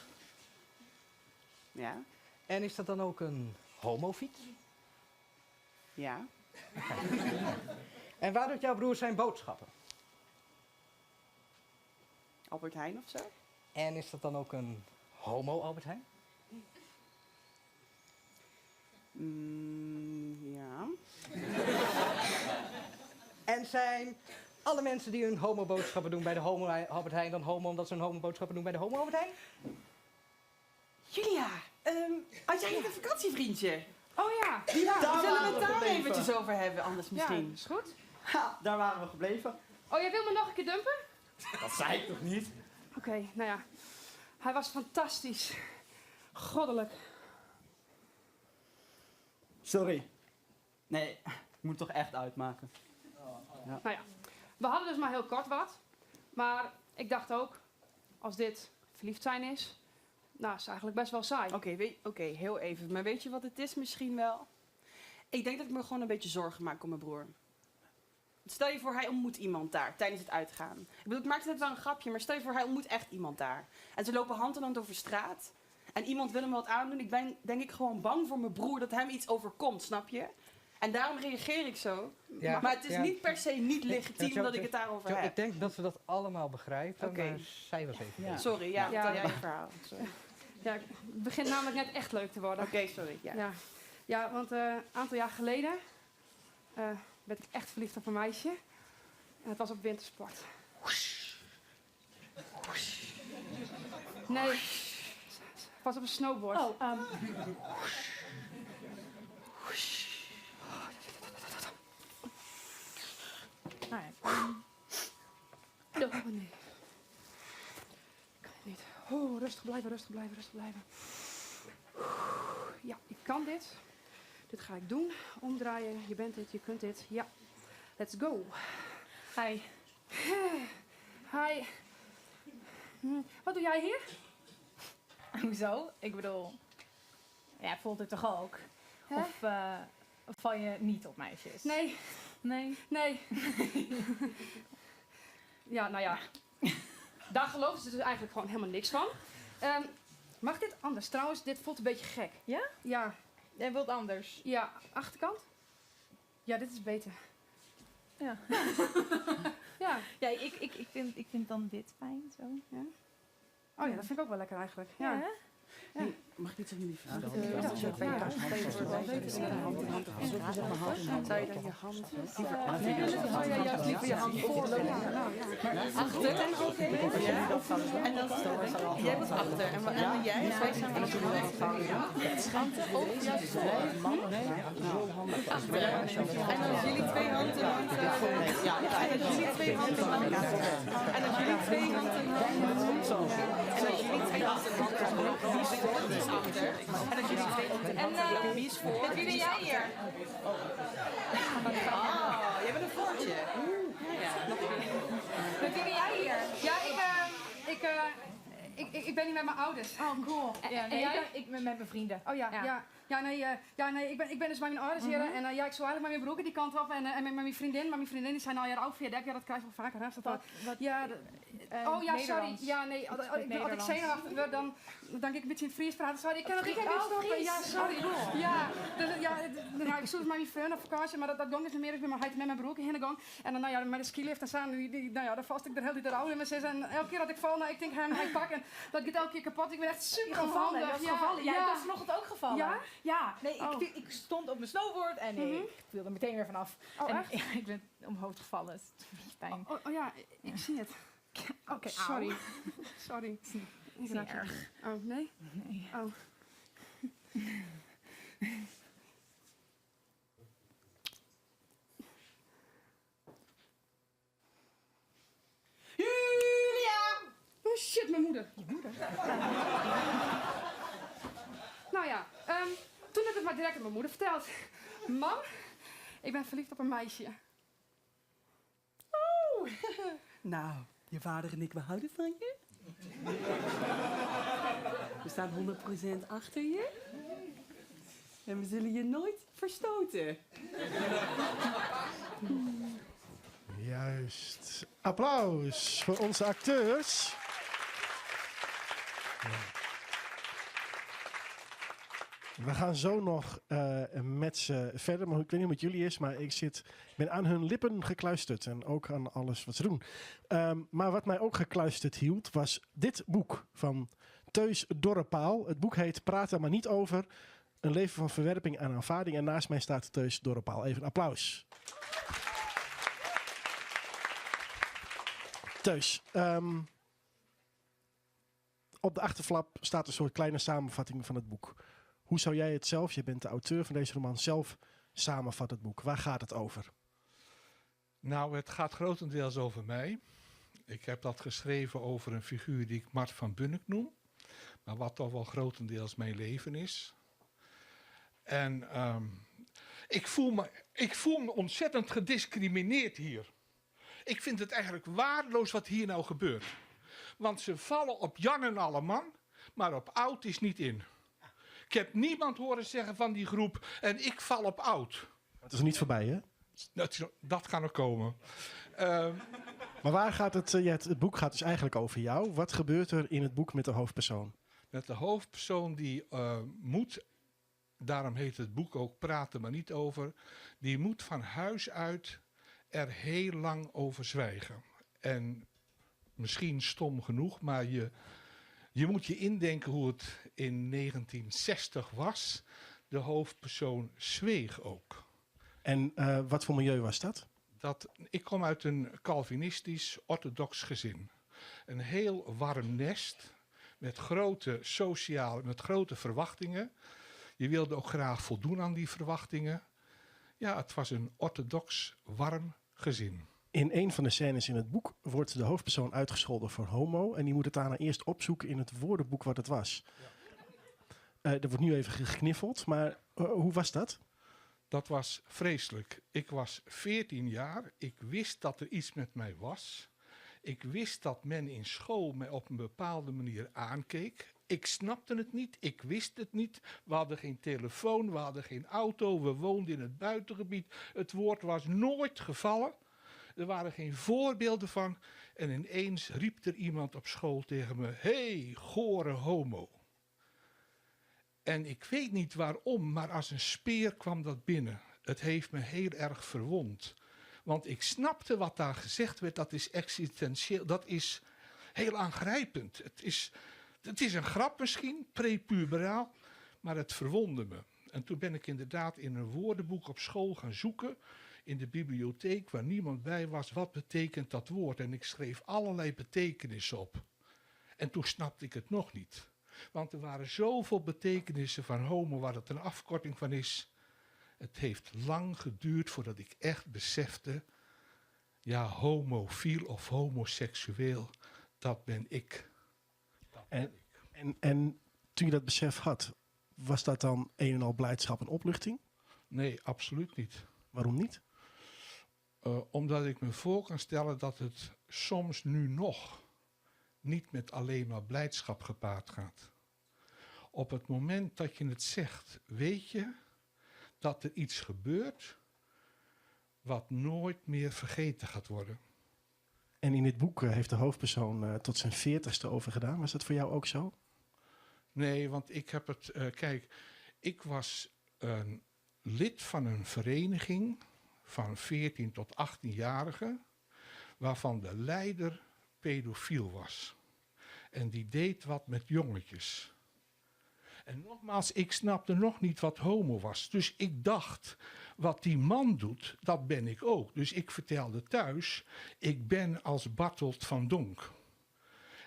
Ja. En is dat dan ook een homofiets? Ja. En waar doet jouw broer zijn boodschappen? Albert Heijn of zo? En is dat dan ook een homo Albert Heijn? Ja. En zijn alle mensen die hun homoboodschappen doen bij de homo Albert Heijn dan homo omdat ze hun homoboodschappen doen bij de homo Albert Heijn? Julia, had jij niet een vakantievriendje? Oh ja. Ja, Daar zullen we waren het we daar gebleven. eventjes over hebben, anders misschien? Ja, is goed. Ha, daar waren we gebleven. Oh, jij wil me nog een keer dumpen? Dat zei ik toch niet? Oké, nou ja. Hij was fantastisch. Goddelijk. Sorry. Nee, ik moet toch echt uitmaken. Ja. Nou ja, we hadden dus maar heel kort wat. Maar ik dacht ook, als dit verliefd zijn is, nou, is eigenlijk best wel saai. Oké, heel even. Maar weet je wat het is misschien wel? Ik denk dat ik me gewoon een beetje zorgen maak om mijn broer. Stel je voor, hij ontmoet iemand daar tijdens het uitgaan. Ik bedoel, ik maakte net wel een grapje, maar stel je voor, hij ontmoet echt iemand daar. En ze lopen hand in hand over straat. En iemand wil hem wat aandoen. Ik ben denk ik gewoon bang voor mijn broer dat hem iets overkomt, snap je? En daarom reageer ik zo. Ja, maar het is ja. niet per se niet legitiem Jo, dat ik het daarover Jo, heb. Ik denk dat we dat allemaal begrijpen, Oké. maar zij was even Ja. bezig. Sorry, ja, vertel jij je verhaal. Sorry. Ja, het begint namelijk net echt leuk te worden. Oké, sorry. Ja. Ja, ja want een aantal jaar geleden werd ik echt verliefd op een meisje. En het was op wintersport. Nee, het was op een snowboard. Oh, Nou ja. Oh nee. Ik kan het niet. Oh, rustig blijven, rustig blijven, rustig blijven. Ja, ik kan dit. Dit ga ik doen. Omdraaien. Je bent dit, je kunt dit. Ja. Let's go. Hi. Hi. Wat doe jij hier? Hoezo? Ik bedoel, ja, voelt het toch ook? Hè? Of val je niet op meisjes? Nee. Nee? Nee. Ja, nou ja. Daar geloofde ze dus eigenlijk gewoon helemaal niks van. Mag dit anders? Trouwens, dit voelt een beetje gek. Ja? Ja. Jij wilt anders? Ja, achterkant? Ja, dit is beter. Ja. Ja. Ja, ik vind dan dit fijn zo. Ja. Oh ja, dat vind ik ook wel lekker eigenlijk. Ja. Ja, hè? Ja. Hey, mag ik iets aan jullie vragen? Ja. Als je bij thuis hand in hand hand Zou je dan je hand liever achter? Oh ja, juist liever je hand voor. Ja, nou ja. Achter? Ja. En dan jij was achter. En en jij? Wij zijn achter of juist voor? Achter. En dan jullie twee handen. Ja, en dan jullie twee hand in hand. En als jullie twee hand in hand. Zo. En als jullie twee hand in hand. Wie is voor, wie is achter. En als jullie twee hand in hand. En Wie is voor, met wie ben wie is jij achter. hier? Oh, jij bent een voortje. Ja, ja. Nog een keer. Met wie ben jij hier? Ja, ik, ik ben hier met mijn ouders. Oh, cool. Ja, en nee, jij? ik ben met mijn vrienden. Oh ja, ja. Ja, nee, ja, nee ik ben dus bij mijn ouders hier. En ja, ik zou eigenlijk met mijn broer die kant op en met mijn vriendin. Maar mijn vriendin die zijn al jaren oud via de ja, dat krijg je wel vaker. Hè? Is dat Wat- wel- wat- ja, oh ja, sorry. Nederlands. Ja, nee, Iets als met ik, als ik Nederlands. zenuwachtig word, dan dan ik een beetje in het Fries praten. Sorry, ik kan het niet Fries- even oh, stoppen. Fries. Ja, sorry. Oh, cool. Ja, dus, ja, nou, ik zoek dus met mijn vriend op vakantie, maar dat ging dus niet meer. Ik ben maar met mijn broer heen gegaan. En dan, nou ja, met de skilift en zo, die, nou ja, daar vast ik de hele tijd de oude in mijn zes. En elke keer dat ik val, nou, ik denk hem, hij pak en dat gaat elke keer kapot. Ik ben echt super Gevallen, onhandig. dat is gevallen. Ja, ik was vanochtend ook gevallen. Ja? Ja, nee, ik, Oh. ik stond op mijn snowboard en ik viel er meteen weer vanaf. Oh, en, echt? Ja, ik ben omhoog gevallen. Het is een beetje pijn. Oh, oh ja, ik zie het. Oké, sorry. auw. Sorry. Is niet, Ik is niet raak je. erg. Oh, nee? Nee. Oh. Julia! Oh shit, mijn moeder. Je moeder? Nou ja, toen heb ik het maar direct aan mijn moeder verteld. Mam, ik ben verliefd op een meisje. Oeh. Nou, je vader en ik, we houden van je. We staan 100% achter je. En we zullen je nooit verstoten. Juist. Applaus voor onze acteurs. Ja. We gaan zo nog met ze verder. Maar ik weet niet hoe het met jullie is, maar ik ben aan hun lippen gekluisterd. En ook aan alles wat ze doen. Maar wat mij ook gekluisterd hield, was dit boek van Teus Dorrepaal. Het boek heet Praat er maar niet over. Een leven van verwerping en aanvaarding. En naast mij staat Teus Dorrepaal. Even een applaus. Teus, op de achterflap staat een soort kleine samenvatting van het boek. Hoe zou jij het zelf, je bent de auteur van deze roman, zelf samenvatten het boek? Waar gaat het over? Nou, het gaat grotendeels over mij. Ik heb dat geschreven over een figuur die ik Mart van Bunnik noem. Maar wat toch wel grotendeels mijn leven is. En ik voel me ontzettend gediscrimineerd hier. Ik vind het eigenlijk waardeloos wat hier nou gebeurt. Want ze vallen op Jan en Alleman, maar op oud is niet in. Ik heb niemand horen zeggen van die groep en ik val op oud. Het is nog niet voorbij, hè? Dat kan nog komen. Maar waar gaat het, ja, het boek gaat dus eigenlijk over jou. Wat gebeurt er in het boek met de hoofdpersoon? Met de hoofdpersoon die moet, daarom heet het boek ook Praat er maar niet over, die moet van huis uit er heel lang over zwijgen. En misschien stom genoeg, maar je moet je indenken hoe het in 1960 was. De hoofdpersoon zweeg ook. En wat voor milieu was dat? Ik kom uit een Calvinistisch orthodox gezin. Een heel warm nest met grote sociale, met grote verwachtingen. Je wilde ook graag voldoen aan die verwachtingen. Ja, het was een orthodox warm gezin. In een van de scènes in het boek wordt de hoofdpersoon uitgescholden voor homo. En die moet het daarna eerst opzoeken in het woordenboek wat het was. Er wordt nu even gekniffeld, maar hoe was dat? Dat was vreselijk. Ik was 14 jaar. Ik wist dat er iets met mij was. Ik wist dat men in school mij op een bepaalde manier aankeek. Ik snapte het niet, ik wist het niet. We hadden geen telefoon, we hadden geen auto, we woonden in het buitengebied. Het woord was nooit gevallen. Er waren geen voorbeelden van. En ineens riep er iemand op school tegen me: hey, gore homo. En ik weet niet waarom, maar als een speer kwam dat binnen. Het heeft me heel erg verwond. Want ik snapte wat daar gezegd werd, dat is existentieel, dat is heel aangrijpend. Het is een grap misschien, prepuberaal, maar het verwondde me. En toen ben ik inderdaad in een woordenboek op school gaan zoeken, in de bibliotheek waar niemand bij was, wat betekent dat woord? En ik schreef allerlei betekenissen op. En toen snapte ik het nog niet. Want er waren zoveel betekenissen van homo, waar het een afkorting van is. Het heeft lang geduurd voordat ik echt besefte, ja, homofiel of homoseksueel, dat ben ik. En, en, en toen je dat besef had, was dat dan een en al blijdschap en opluchting? Nee, absoluut niet. Waarom niet? Omdat ik me voor kan stellen dat het soms nu nog niet met alleen maar blijdschap gepaard gaat. Op het moment dat je het zegt, weet je dat er iets gebeurt wat nooit meer vergeten gaat worden. En in dit boek heeft de hoofdpersoon tot zijn 40ste over gedaan. Was dat voor jou ook zo? Nee, want ik heb het. Kijk, ik was een lid van een vereniging van 14 tot 18-jarigen, waarvan de leider pedofiel was. En die deed wat met jongetjes. En nogmaals, ik snapte nog niet wat homo was. Dus ik dacht, wat die man doet, dat ben ik ook. Dus ik vertelde thuis, ik ben als Barthold van Donk.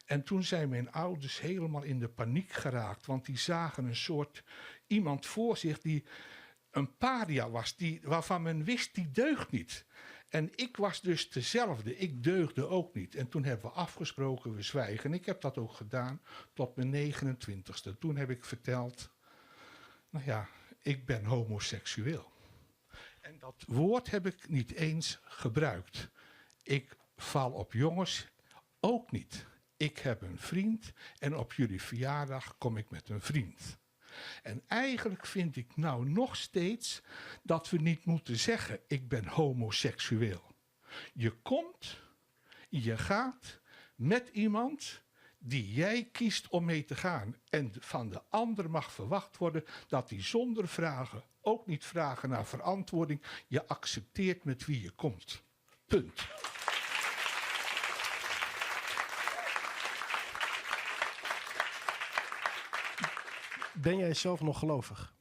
En toen zijn mijn ouders helemaal in de paniek geraakt. Want die zagen een soort iemand voor zich die een paria was, waarvan men wist, die deugt niet. En ik was dus dezelfde, ik deugde ook niet. En toen hebben we afgesproken, we zwijgen. En ik heb dat ook gedaan tot mijn 29ste. Toen heb ik verteld, nou ja, ik ben homoseksueel. En dat woord heb ik niet eens gebruikt. Ik val op jongens ook niet. Ik heb een vriend en op jullie verjaardag kom ik met een vriend. En eigenlijk vind ik nou nog steeds dat we niet moeten zeggen, ik ben homoseksueel. Je komt, je gaat met iemand die jij kiest om mee te gaan. En van de ander mag verwacht worden dat die zonder vragen, ook niet vragen naar verantwoording, je accepteert met wie je komt. Punt. Ben jij zelf nog gelovig?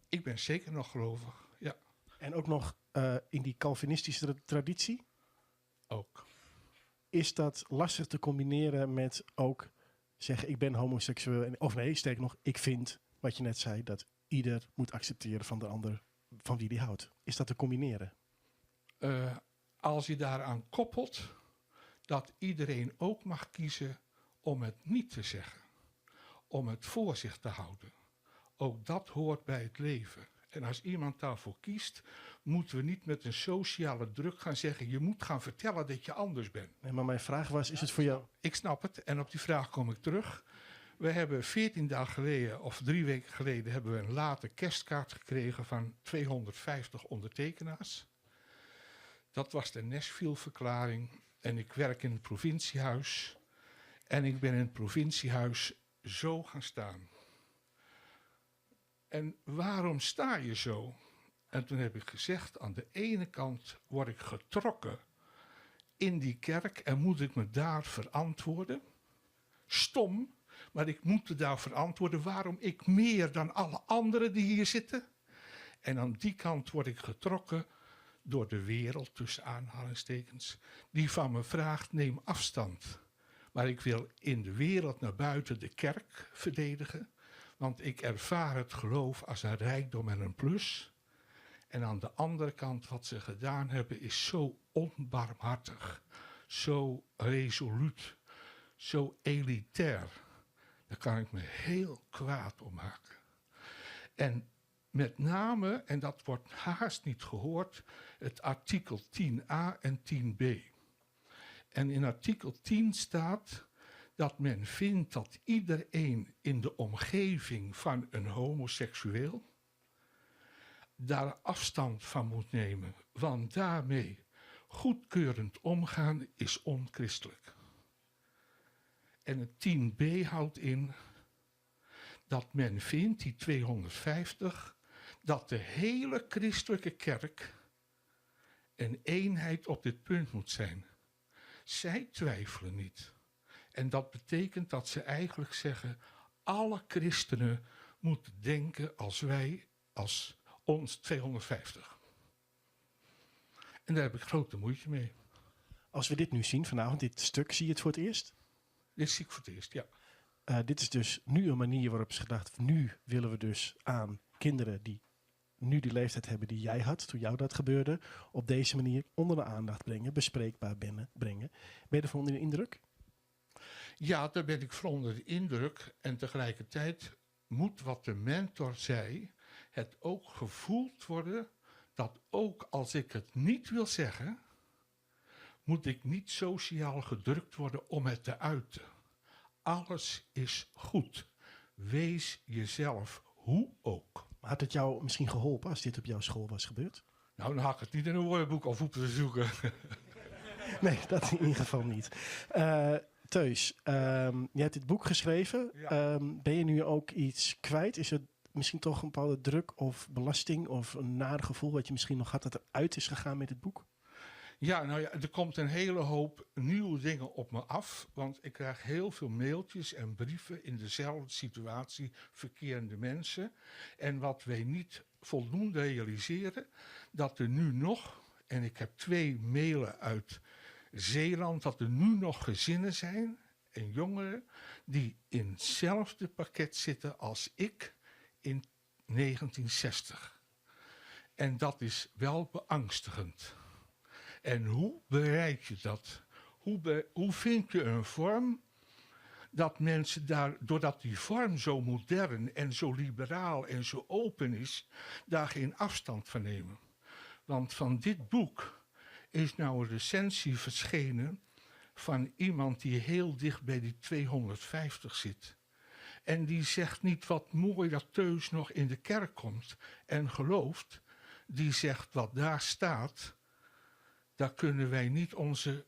Ik ben zeker nog gelovig, ja. En ook nog in die Calvinistische traditie? Ook. Is dat lastig te combineren met ook zeggen ik ben homoseksueel? En, of nee, sterker nog, ik vind wat je net zei, dat ieder moet accepteren van de ander van wie die houdt. Is dat te combineren? Als je daaraan koppelt dat iedereen ook mag kiezen om het niet te zeggen. Om het voor zich te houden. Ook dat hoort bij het leven. En als iemand daarvoor kiest, moeten we niet met een sociale druk gaan zeggen, je moet gaan vertellen dat je anders bent. Nee, maar mijn vraag was, is het voor jou? Ik snap het en op die vraag kom ik terug. We hebben 14 dagen geleden, of 3 weken geleden, hebben we een late kerstkaart gekregen van 250 ondertekenaars. Dat was de Nashville-verklaring. En ik werk in het provinciehuis. En ik ben in het provinciehuis zo gaan staan. En waarom sta je zo? En toen heb ik gezegd, aan de ene kant word ik getrokken in die kerk en moet ik me daar verantwoorden. Stom, maar ik moet me daar verantwoorden waarom ik meer dan alle anderen die hier zitten. En aan die kant word ik getrokken door de wereld, tussen aanhalingstekens, die van me vraagt, neem afstand. Maar ik wil in de wereld naar buiten de kerk verdedigen, want ik ervaar het geloof als een rijkdom en een plus. En aan de andere kant, wat ze gedaan hebben, is zo onbarmhartig, zo resoluut, zo elitair. Daar kan ik me heel kwaad om maken. En met name, en dat wordt haast niet gehoord, het artikel 10a en 10b. En in artikel 10 staat dat men vindt dat iedereen in de omgeving van een homoseksueel daar afstand van moet nemen, want daarmee goedkeurend omgaan is onchristelijk. En het 10b houdt in dat men vindt, die 250, dat de hele christelijke kerk een eenheid op dit punt moet zijn. Zij twijfelen niet. En dat betekent dat ze eigenlijk zeggen, alle christenen moeten denken als wij, als ons 250. En daar heb ik grote moeite mee. Als we dit nu zien vanavond, dit stuk, zie je het voor het eerst? Dit zie ik voor het eerst, ja. Dit is dus nu een manier waarop is gedacht, nu willen we dus aan kinderen die nu die leeftijd hebben die jij had toen jou dat gebeurde, op deze manier onder de aandacht brengen, bespreekbaar binnen, brengen. Ben je ervan onder de indruk? Ja, daar ben ik van onder de indruk. En tegelijkertijd moet wat de mentor zei, het ook gevoeld worden dat ook als ik het niet wil zeggen, moet ik niet sociaal gedrukt worden om het te uiten. Alles is goed. Wees jezelf, hoe ook. Maar had het jou misschien geholpen als dit op jouw school was gebeurd? Nou, dan had ik het niet in een woordenboek of hoeven te zoeken. Nee, dat in ieder geval niet. Teus, je hebt dit boek geschreven. Ja. Ben je nu ook iets kwijt? Is het misschien toch een bepaalde druk of belasting of een naar gevoel wat je misschien nog had dat eruit is gegaan met het boek? Ja, er komt een hele hoop nieuwe dingen op me af. Want ik krijg heel veel mailtjes en brieven in dezelfde situatie verkerende mensen. En wat wij niet voldoende realiseren, dat er nu nog, en ik heb 2 mailen uit Zeeland, dat er nu nog gezinnen zijn en jongeren die in hetzelfde pakket zitten als ik in 1960. En dat is wel beangstigend. En hoe bereik je dat? Hoe vind je een vorm dat mensen daar, doordat die vorm zo modern en zo liberaal en zo open is, daar geen afstand van nemen? Want van dit boek is nou een recensie verschenen van iemand die heel dicht bij die 250 zit. En die zegt niet wat mooi dat Teus nog in de kerk komt en gelooft. Die zegt wat daar staat, daar kunnen wij niet onze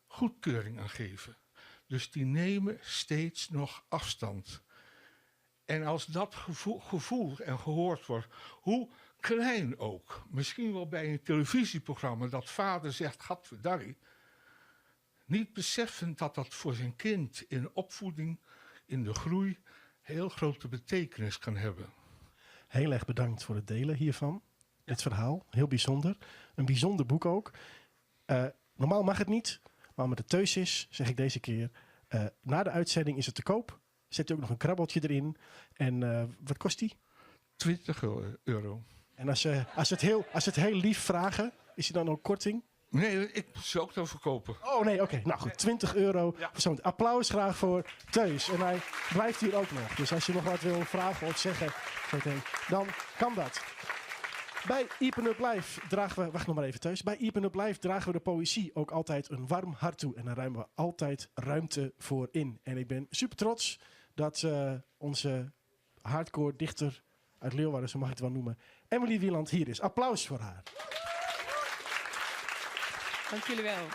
goedkeuring aan geven. Dus die nemen steeds nog afstand. En als dat gevoeld en gehoord wordt, hoe klein ook, misschien wel bij een televisieprogramma, dat vader zegt, gadverdarrie, niet beseffend dat dat voor zijn kind in de opvoeding, in de groei, heel grote betekenis kan hebben. Heel erg bedankt voor het delen hiervan. Dit verhaal, heel bijzonder. Een bijzonder boek ook. Normaal mag het niet, maar omdat het Teus is, zeg ik deze keer, na de uitzending is het te koop. Zet u ook nog een krabbeltje erin. En wat kost die? 20 euro. En als ze het heel lief vragen, is er dan ook korting? Nee, ik moet ze ook dan verkopen. Oh nee, oké. Nou goed, 20 euro. Zo, applaus graag voor Teus. En hij blijft hier ook nog. Dus als je nog wat wil vragen of zeggen, dan kan dat. Bij Iepen Up Live dragen we... Wacht nog maar even, Teus. Bij Iepen Up Live dragen we de poëzie ook altijd een warm hart toe. En daar ruimen we altijd ruimte voor in. En ik ben super trots dat onze hardcore dichter uit Leeuwarden, zo mag ik het wel noemen, Emily Wieland hier is. Applaus voor haar. Dank jullie wel.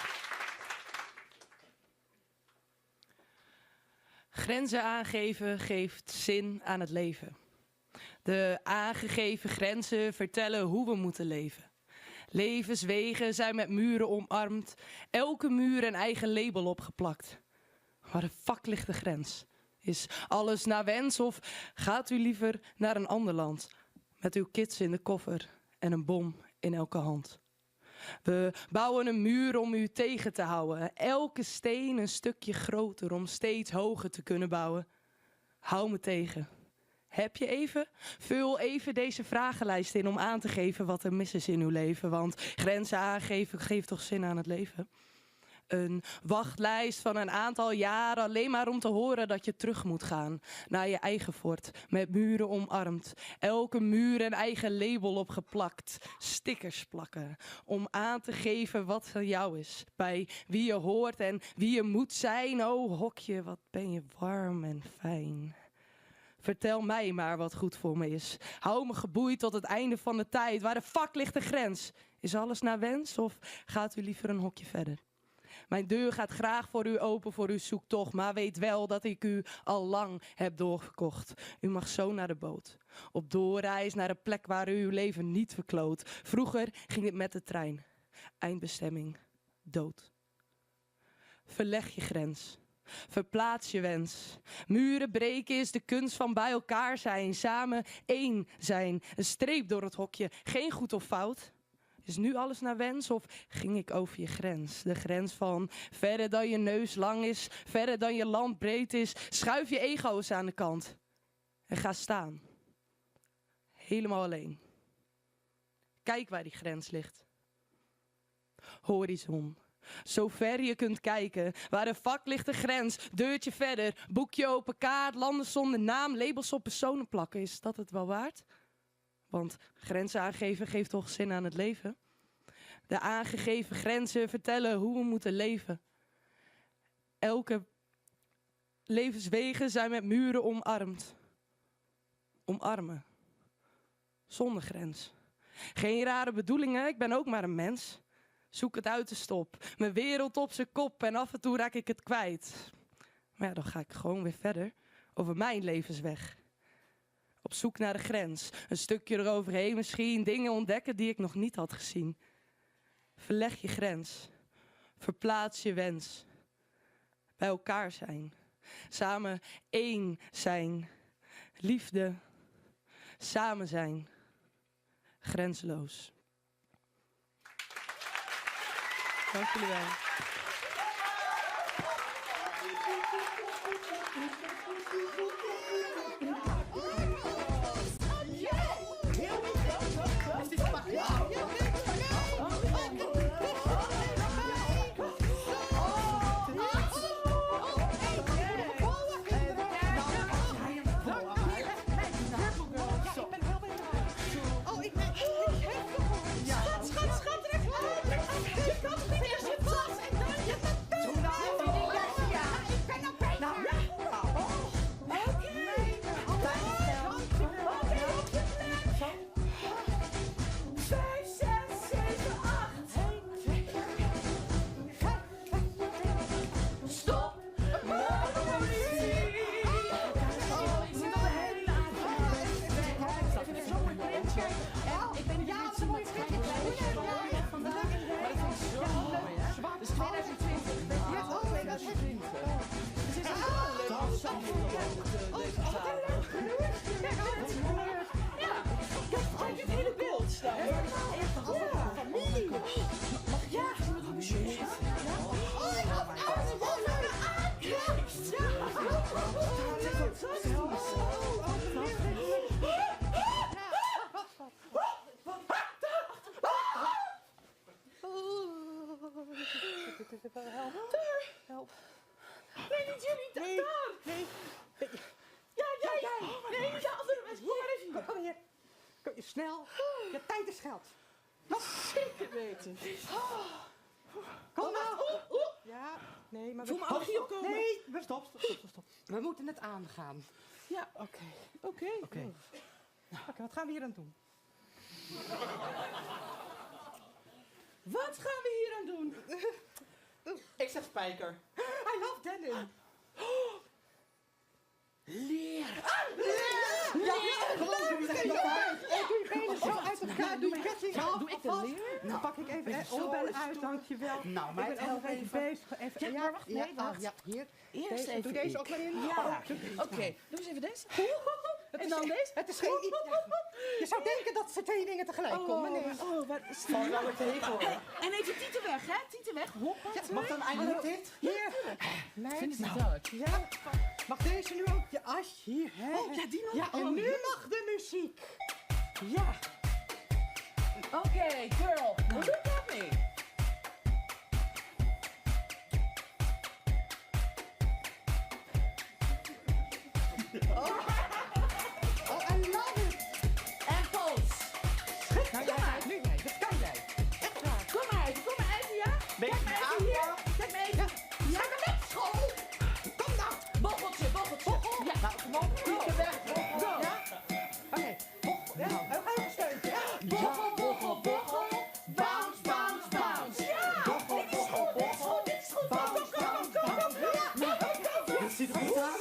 Grenzen aangeven geeft zin aan het leven. De aangegeven grenzen vertellen hoe we moeten leven. Levenswegen zijn met muren omarmd. Elke muur een eigen label opgeplakt. Waar de fuck ligt de grens? Is alles naar wens of gaat u liever naar een ander land? Met uw kids in de koffer en een bom in elke hand. We bouwen een muur om u tegen te houden. Elke steen een stukje groter om steeds hoger te kunnen bouwen. Hou me tegen. Heb je even? Vul even deze vragenlijst in om aan te geven wat er mis is in uw leven. Want grenzen aangeven geeft toch zin aan het leven? Een wachtlijst van een aantal jaren alleen maar om te horen dat je terug moet gaan naar je eigen fort, met muren omarmd. Elke muur een eigen label opgeplakt, stickers plakken, om aan te geven wat van jou is, bij wie je hoort en wie je moet zijn. Oh hokje, wat ben je warm en fijn. Vertel mij maar wat goed voor me is. Hou me geboeid tot het einde van de tijd. Waar de fuck ligt de grens? Is alles naar wens of gaat u liever een hokje verder? Mijn deur gaat graag voor u open voor uw zoektocht, maar weet wel dat ik u al lang heb doorgekocht. U mag zo naar de boot. Op doorreis naar een plek waar u uw leven niet verkloot. Vroeger ging het met de trein. Eindbestemming, dood. Verleg je grens. Verplaats je wens. Muren breken is de kunst van bij elkaar zijn. Samen één zijn. Een streep door het hokje. Geen goed of fout. Is nu alles naar wens of ging ik over je grens? De grens van verder dan je neus lang is, verder dan je land breed is. Schuif je ego's aan de kant en ga staan. Helemaal alleen. Kijk waar die grens ligt. Horizon. Zo ver je kunt kijken, waar de vak ligt de grens, deurtje verder, boekje open, kaart, landen zonder naam, labels op personen plakken. Is dat het wel waard? Want grenzen aangeven geeft toch zin aan het leven? De aangegeven grenzen vertellen hoe we moeten leven. Elke levenswegen zijn met muren omarmd. Omarmen. Zonder grens. Geen rare bedoelingen, ik ben ook maar een mens. Zoek het uiterste op. Mijn wereld op zijn kop en af en toe raak ik het kwijt. Maar ja, dan ga ik gewoon weer verder over mijn levensweg. Op zoek naar de grens. Een stukje eroverheen misschien. Dingen ontdekken die ik nog niet had gezien. Verleg je grens. Verplaats je wens. Bij elkaar zijn. Samen één zijn. Liefde. Samen zijn. Grenzeloos. Dank jullie wel. Oh, ik ben Schat, schat, schat, trek uit. Je kan toch niet eerst je tas en dan je Ja, ik ben al bijna. Oké. Oké, op je plek. 5, 6, 7, 8. Stop. Politie. Oh, ik zit al de hele avond. Ik vind het zo'n mooi printje. Ik ben ja, wat een mooi printje. Maar dat vind ik zo mooi, hè? Dus 2020. Ja, oh, 2020. Het is een leuk ensemble, deze tafel. Ja, kijk, kijk dit hele beeld staan. Ja, familie. Mag ik ja. met op een Oh, ik had uit, wat een aankijkt. Ja, fantastisch. Help. Help. Nee, niet jullie. Nee. Daar. Nee. Ja, jij. Nee, niet de andere mensen. Kom maar even. Kom hier. Kom, snel. Je tijd is geld. Dat zeker weten. Kom nou. Ja, nee, maar... Voel mijn allergie opkomen. Nee, we- stop, stop, stop, stop. We moeten het aangaan. Ja, oké. Oké. Oké. Oké, wat gaan we hier aan doen? Wat gaan we hier aan doen? Ik zeg spijker. I love denim. Leer. Ah, leer! Ja, gewoon doe je leuk! Doe je benen zo uit elkaar, doe je ketting af. Doe ik de alvast. leer? Dan pak ik even Beetje de zo oorbellen is uit, toe. dankjewel. Nou, meid, ik ben help ook even even. bezig. Even, Ja, maar wacht, nee, ah, wacht. ja, hier. Eerst Deze, even Doe deze ik. ook maar in. Ja. Oh, doe- Oké, doe eens even deze. Het En is dan echt- deze? Het is geen... Ja. Je zou denken dat ze twee dingen tegelijk komen. Nee. Oh, wat is Val wel weer tegen hoor. En even tieten weg, hè? Tieten weg. Hoppa. Mag dan eindelijk dit? Hier. Meid. Vind het niet leuk. Ja. Mag deze nu ook? Ja, as hier, hè? Oh, ja, die nog. Ja, en Oh, nu jee. mag de muziek. Ja. Oké, girl. Look at me. Oh, I love it. En pols. Nou, jij, nu jij. Dat kan jij. Echt waar. Kom maar even, kom maar even, ja? Beetje Kijk maar even hier. Kijk maar even. Ja. Ga maar met school. Kom nou. Boggeltje, boggeltje. Ja. Nou, kom op. Tieten weg. Go. Ja? Oké. Bochel. Ja. We gaan even steuntje. Ja. Boggel, boggel, boggel. Bounce, bounce, bounce. Ja. Boggel, Dit is boggel, goed, dit is goed, dit is goed. Go, go, go, go, go, go. Ja. Go, go, go. Dit ziet er goed uit.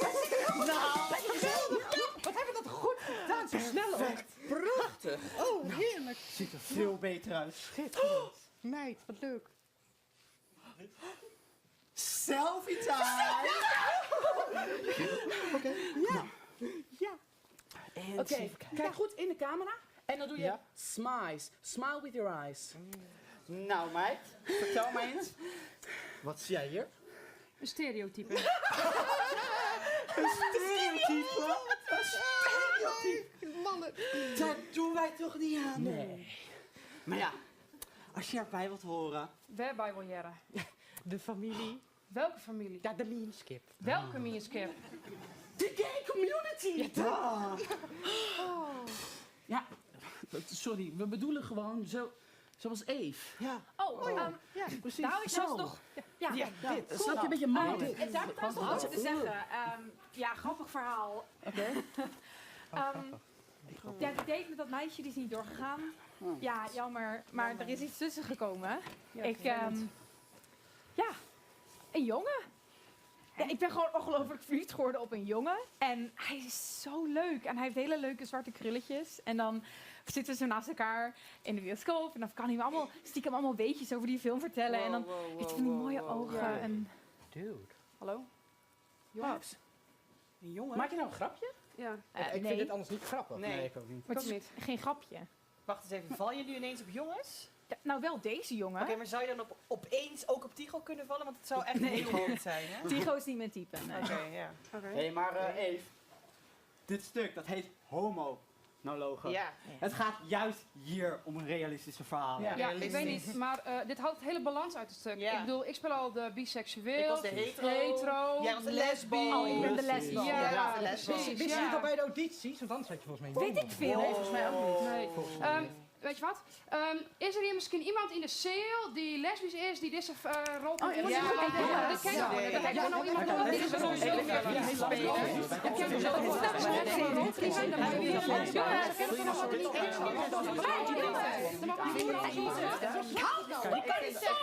Nou, geweldig. Wat hebben we dat goed gedaan. Zo snel ook. Prachtig. Oh, heerlijk. Ziet er veel beter uit. Schitterend. Meid, wat leuk. Selfie time! Oké. Ja. Ja. En Oké, even kijken. kijk goed in de camera. En dan doe je Ja. smiles. Smile with your eyes. Nou meid, vertel mij eens. Wat zie jij hier? Een stereotype. Een stereotype? Een stereotype? Mannen. Daar doen wij toch niet aan? Nee. Maar ja, als je erbij wilt horen. Wêrby wol hearre? De familie. Welke familie? Ja, de mienskip. Welke mienskip? De gay community! Ja, Ja. Ja, sorry, we bedoelen gewoon zo, zoals Eve. Ja. Oh, ja, precies. Daar had ik trouwens Zo. nog... Ja, Ja, dit. Cool. Snap je een beetje makkelijk? Daar heb ik trouwens nog wat Wat? te zeggen. Ja, grappig verhaal. Oké. Ja, die date met dat meisje die is niet doorgegaan. Ja, jammer. Maar er is iets tussen gekomen. Ja, ik, vervelend. ja, een jongen. Ja, ik ben gewoon ongelooflijk verliefd geworden op een jongen. En hij is zo leuk. En hij heeft hele leuke zwarte krulletjes. En dan zitten ze naast elkaar in de bioscoop. En dan kan hij me allemaal stiekem allemaal weetjes over die film vertellen. en dan Wow, wow, heeft hij van die wow, mooie wow. ogen. Ja. En Dude. Hallo? Jongens? Een jongen? Maak je nou een grapje? Ja. Ik nee. vind dit anders niet grappig. Nee. ik ook niet. Maar het Ik is geen grapje. Wacht eens even, val je nu ineens op jongens? Ja, nou, wel deze jongen. Oké, maar zou je dan opeens ook op Tycho kunnen vallen? Want het zou echt Nee. heel weird zijn, hè? Tycho is niet mijn type. Nee. Oké, ja. Oké. Hé, hey, maar Eve, dit stuk dat heet homo-nologen. Ja. Het gaat juist hier om een realistische verhaal. Ja, ik weet niet, maar dit haalt het hele balans uit het stuk. Ja. Ik bedoel, ik speel al de biseksueel, Ik was de hetero. hetero Jij was de lesbi. lesbo. Oh, ik ben de lesbo. Ja, Jij was de lesbo. precies, Wist je ja. niet al bij de audities? Want anders had je volgens mij Weet ik veel. Nee, volgens mij ook niet. Nee. Volgens mij niet. Weet je wat? Is er hier misschien iemand in de zaal die lesbisch is, die deze rol kan Oh, ja, invullen? ja. Ja, dat ken ik Ja. gewoon. Dat Ja. kan nou iemand nodig die deze rol Ja. wil spelen. Dat ken ik zo. Dat is een rol kiezen, dan moet je weer een Jongens, ken ik nog niet. Dan mag je Hoe kan je zo?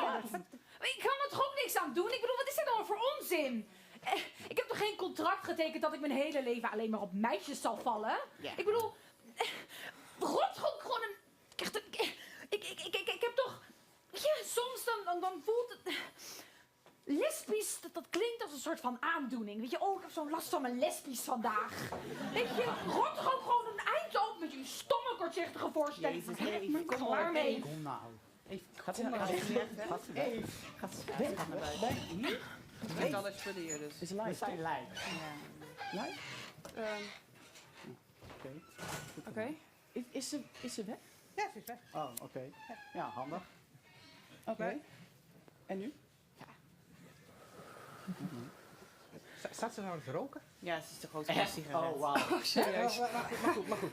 Ik kan er toch ook niks aan doen? Ik bedoel, wat is dit nou voor onzin? Ik heb toch geen contract getekend dat ik mijn hele leven alleen maar op meisjes zal vallen? Ja. Ik bedoel, rot gewoon een... Echt, ik heb toch... Weet je, soms dan voelt het... Lesbisch, dat klinkt als een soort van aandoening. Weet je, oh, ik heb zo'n last van mijn lesbisch vandaag. Weet je, rot toch ook gewoon een eind op met jullie stomme, kortzichtige voorstelling. Jezus, Ik ben Eve, er kom klaar op, mee. Eve. Kom nou. Eve, Gaat ze kom nou. weg? Gaat ze weg? Gaat ze weg? Weg? Nu? Met alle spullen hier dus. Is live, We zijn toch? live. Ja. Live? Oké. Oké. Is ze weg? Ja, ze is weg. Oh, oké. Ja, handig. Oké. En nu? Staat ze nou aan het roken? Ja, ze is de grote Echt? sigaret. Oh, wauw. Oh, serieus. Maar, maar goed, maar goed.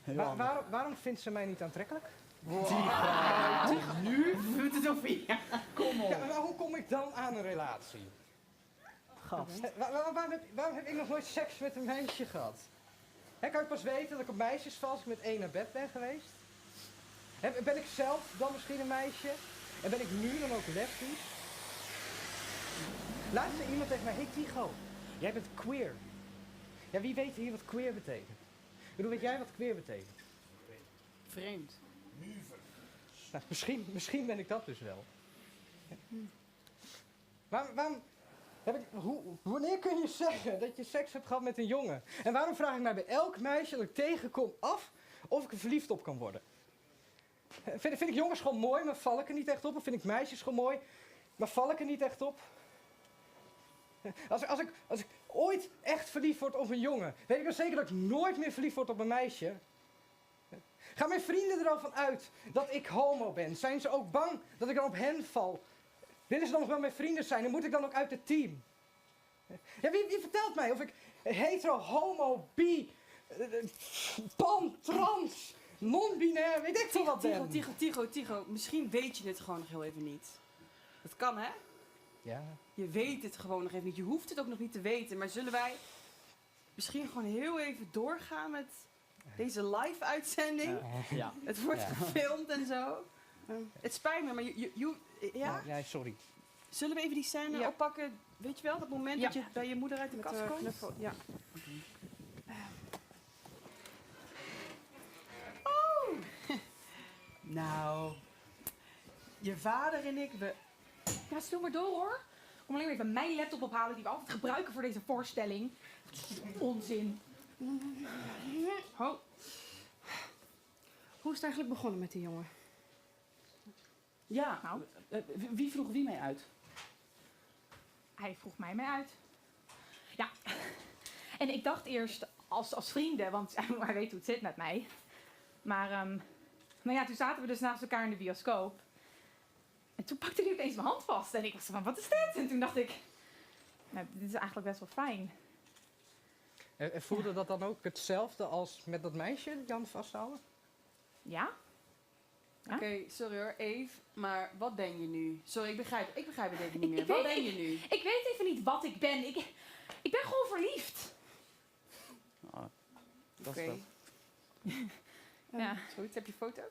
Heel handig. Waarom vindt ze mij niet aantrekkelijk? Nu doet het Sophie. Kom op. Ja, maar hoe kom ik dan aan een relatie? Gast. Waarom heb ik nog nooit seks met een meisje gehad? Hè, kan ik pas weten dat ik op meisjes val als ik met één naar bed ben geweest? Hè, ben ik zelf dan misschien een meisje? En ben ik nu dan ook lesbisch? Laatst zei iemand tegen mij, hey Tycho, jij bent queer. Ja, wie weet hier wat queer betekent? Ik bedoel, weet jij wat queer betekent? Vreemd. Nou, misschien ben ik dat dus wel. Waarom heb ik, wanneer kun je zeggen dat je seks hebt gehad met een jongen? En waarom vraag ik mij bij elk meisje dat ik tegenkom af of ik er verliefd op kan worden? Vind ik jongens gewoon mooi, maar val ik er niet echt op? Of vind ik meisjes gewoon mooi, maar val ik er niet echt op? Als ik ooit echt verliefd word op een jongen, weet ik dan zeker dat ik nooit meer verliefd word op een meisje? Gaan mijn vrienden er al van uit dat ik homo ben? Zijn ze ook bang dat ik dan op hen val? Willen ze dan nog wel mijn vrienden zijn en moet ik dan ook uit het team? Ja, wie vertelt mij of ik hetero, homo, bi, pan, trans, non-binair, weet ik veel wat Tycho, ben? Tycho, Tycho, Tycho, misschien weet je het gewoon nog heel even niet. Dat kan, hè? Ja. Je weet het gewoon nog even niet. Je hoeft het ook nog niet te weten. Maar zullen wij misschien gewoon heel even doorgaan met deze live-uitzending? Ja. Het wordt Ja. gefilmd en zo. Het spijt me, maar ja? Ja, sorry. Zullen we even die scène Ja. oppakken? Weet je wel, dat moment Ja. dat je bij je moeder uit de Met kast de komt? knuffel, ja. Oh! Nou, je vader en ik, we... Ja, stuur maar door hoor. Ik kom alleen maar even mijn laptop ophalen die we altijd gebruiken voor deze voorstelling. Onzin. Ho. Hoe is het eigenlijk begonnen met die jongen? Ja, Nou. wie vroeg wie mij uit? Hij vroeg mij mee uit. Ja. En ik dacht eerst als vrienden, want hij weet hoe het zit met mij. Maar Nou ja, toen zaten we dus naast elkaar in de bioscoop. En toen pakte hij opeens mijn hand vast. En ik was van, wat is dit? En toen dacht ik, nou, dit is eigenlijk best wel fijn. En voelde dat dan ook hetzelfde als met dat meisje, Jan vasthouden? Ja? Oké, sorry hoor, Eve, maar wat ben je nu? Sorry, ik begrijp het even niet meer. Ik Wat weet- ben je nu? Ik weet even niet wat ik ben. Ik ben gewoon verliefd. Ah, dat Oké. is dat. Ja. Is goed, heb je foto?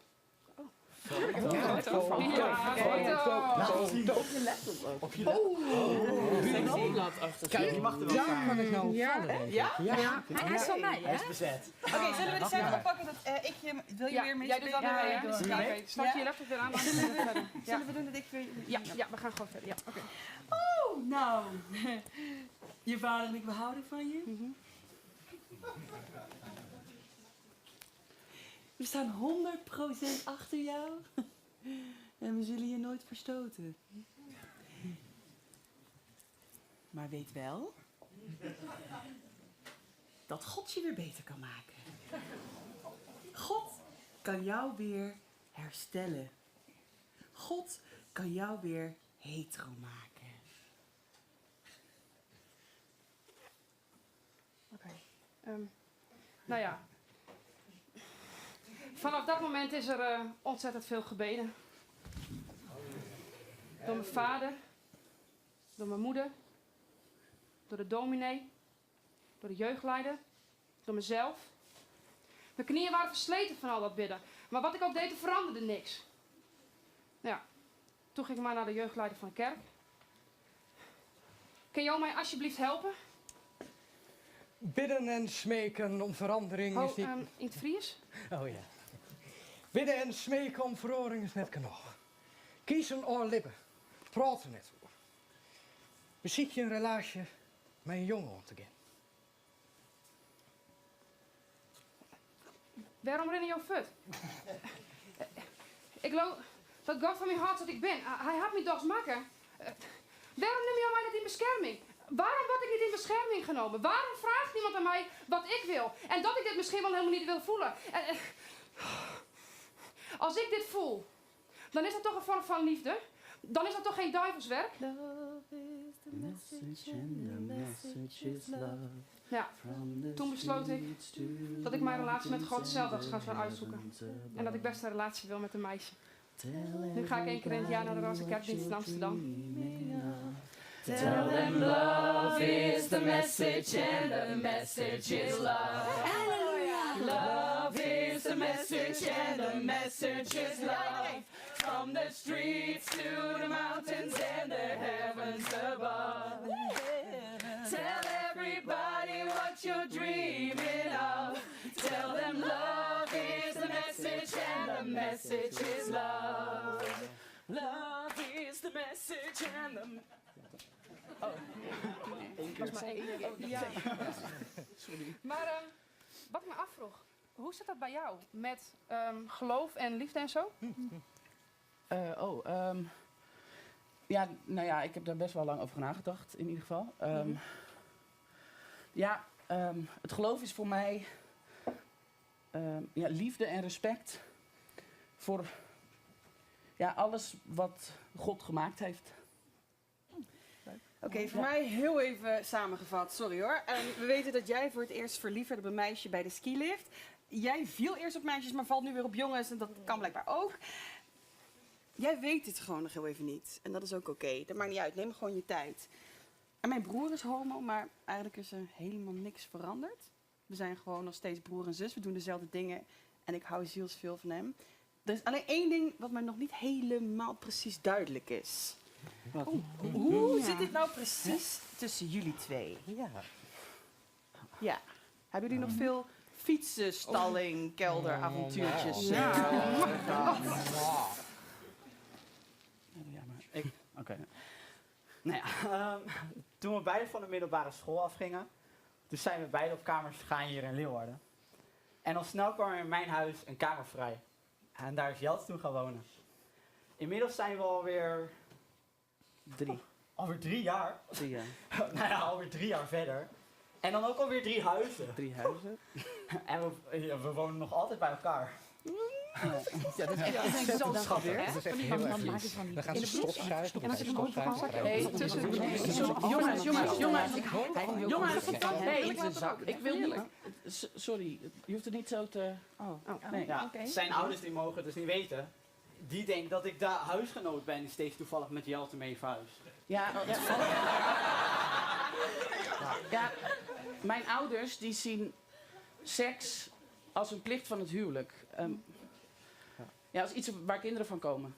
Oh. Foto. Ja, Foto. foto. Ja, Foto. foto. Foto. Op je laptop ook. Op je laptop. Oh. Sexy. Bureaublad achter. Kijk, die mag er wel Daar staan. kan ik nou op Ja? vallen, denk ik. Ja? Ja. Ja. Hij is van mij, hè? Hij is bezet. Oké, zullen we de Wacht set maar. oppakken dat ik je... Wil je Ja, weer jij doet dan meespelen? weer mee, hè? Ja, Ja, oké. Sluit je je laptop weer aan, dan gaan we verder. Ja. Zullen we doen dat ik weer... Ja, ja, we gaan gewoon verder. Ja, oké. Oh, nou. Je vader en ik, we houden van je. We staan 100% achter jou. En we zullen je nooit verstoten. Maar weet wel dat God je weer beter kan maken. God kan jou weer herstellen. God kan jou weer hetero maken. Oké. Nou ja. Vanaf dat moment is er ontzettend veel gebeden. Door mijn vader, door mijn moeder, door de dominee, door de jeugdleider, door mezelf. Mijn knieën waren versleten van al dat bidden. Maar wat ik ook deed, er veranderde niks. Nou ja, toen ging ik maar naar de jeugdleider van de kerk. Kun jou mij alsjeblieft helpen? Bidden en smeken om verandering Oh, is niet... in het Fries? Oh ja. Bidden en smeken om verandering is net genoeg. Kiezen oor lippen. Praten net over. Beziek je een relatie met een jongen om te gaan. Waarom ren je jouw fut? Ik geloof dat God van mijn hart dat ik ben. Hij had me toch makken. Waarom neem je mij niet in bescherming? Waarom word ik niet in bescherming genomen? Waarom vraagt niemand aan mij wat ik wil? En dat ik dit misschien wel helemaal niet wil voelen. En, als ik dit voel, dan is dat toch een vorm van liefde? Dan is dat toch geen duivelswerk? Ja, toen besloot ik dat ik mijn relatie met God zelf was gaan uitzoeken. En dat ik best een relatie wil met een meisje. Nu ga ik één keer in het jaar naar de Roze Kerkdienst in Amsterdam. Tell them love is the message and the message is love. Hallelujah. Love is the message and the message is love. From the streets to the mountains and the heavens above. Tell everybody what you're dreaming of. Tell them love is the message and the message is love. Love is the message and the Oh. Eén keer. Was maar één keer. Oh, Ja. Sorry. Maar wat ik me afvroeg, hoe zit dat bij jou met geloof en liefde en zo? Ja, nou ja, ik heb daar best wel lang over nagedacht, in ieder geval. Ja, het geloof is voor mij ja, liefde en respect voor ja, alles wat God gemaakt heeft. Oké, voor mij heel even samengevat, sorry hoor. We weten dat jij voor het eerst verliefd werd op een meisje bij de skilift. Jij viel eerst op meisjes, maar valt nu weer op jongens en dat kan blijkbaar ook. Jij weet het gewoon nog heel even niet. En dat is ook oké. Dat maakt niet uit, neem gewoon je tijd. En mijn broer is homo, maar eigenlijk is er helemaal niks veranderd. We zijn gewoon nog steeds broer en zus. We doen dezelfde dingen en ik hou zielsveel van hem. Er is alleen één ding wat mij nog niet helemaal precies duidelijk is. Hoe zit dit nou precies tussen jullie twee? Ja. Ja. Hebben jullie nog veel fietsen, stalling, kelder, avontuurtjes? Ja. gehad? Ja, maar Ik, oké. Nou ja, toen we beide van de middelbare school afgingen, toen zijn we beide op kamers gegaan hier in Leeuwarden. En al snel kwam er in mijn huis een kamer vrij. En daar is Jelte toen gaan wonen. Inmiddels zijn we alweer... Drie. Alweer 3 jaar? 3 jaar. Nou ja, alweer 3 jaar verder. En dan ook alweer 3 huizen. 3 huizen. En we wonen nog altijd bij elkaar. Ja, dat is echt Ja, dat is ontzettend zo schattig. hè? Dat is echt Van die heel man erg maken lief. van die- Dan gaan in ze de broek. stofzuigen. En als ik hem overal zak, Hey, tussen- Jongens, jongens, jongens. Jongens, Hey, hey, ik wil niet... Sorry, je hoeft het niet zo te... Oh, Nee. Ja, Zijn ouders die mogen het dus niet weten. Die denkt dat ik daar huisgenoot ben die steeds toevallig met Jelte mee verhuist. Ja, ja, mijn ouders die zien seks als een plicht van het huwelijk. Ja, als iets waar kinderen van komen.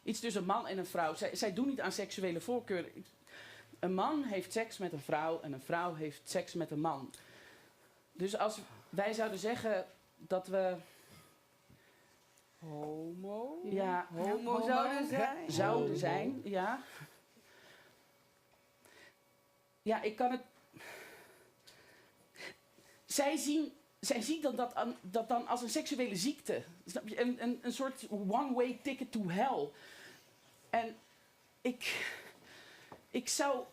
Iets tussen een man en een vrouw. Zij doen niet aan seksuele voorkeur. Een man heeft seks met een vrouw en een vrouw heeft seks met een man. Dus als wij zouden zeggen dat we Homo? ja, Homo zouden zijn? Zouden zijn, ja. Ja, ik kan het. Zij zien dan dat dan als een seksuele ziekte. Snap je? Een soort one-way ticket to hell. En ik zou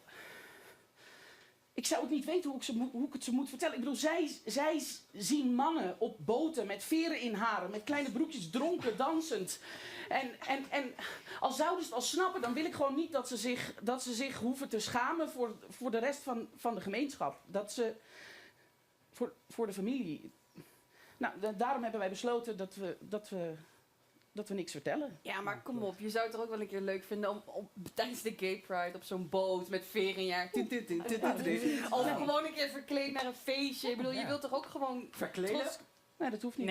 het niet weten hoe ik het ze moet vertellen. Ik bedoel, zij zien mannen op boten met veren in haren, met kleine broekjes, dronken, dansend. En al zouden ze het al snappen, dan wil ik gewoon niet dat ze zich hoeven te schamen voor de rest van de gemeenschap. Dat ze, voor de familie. Nou, daarom hebben wij besloten dat we niks vertellen. Ja, maar kom op. Je zou het toch ook wel een keer leuk vinden om tijdens de Gay Pride op zo'n boot met veren in je haar. Tut, tut, tut, tut, tut, tut. Of gewoon een keer verkleed naar een feestje. Ik bedoel, je wilt toch ook gewoon Verkleden? trots- Nee, dat hoeft niet.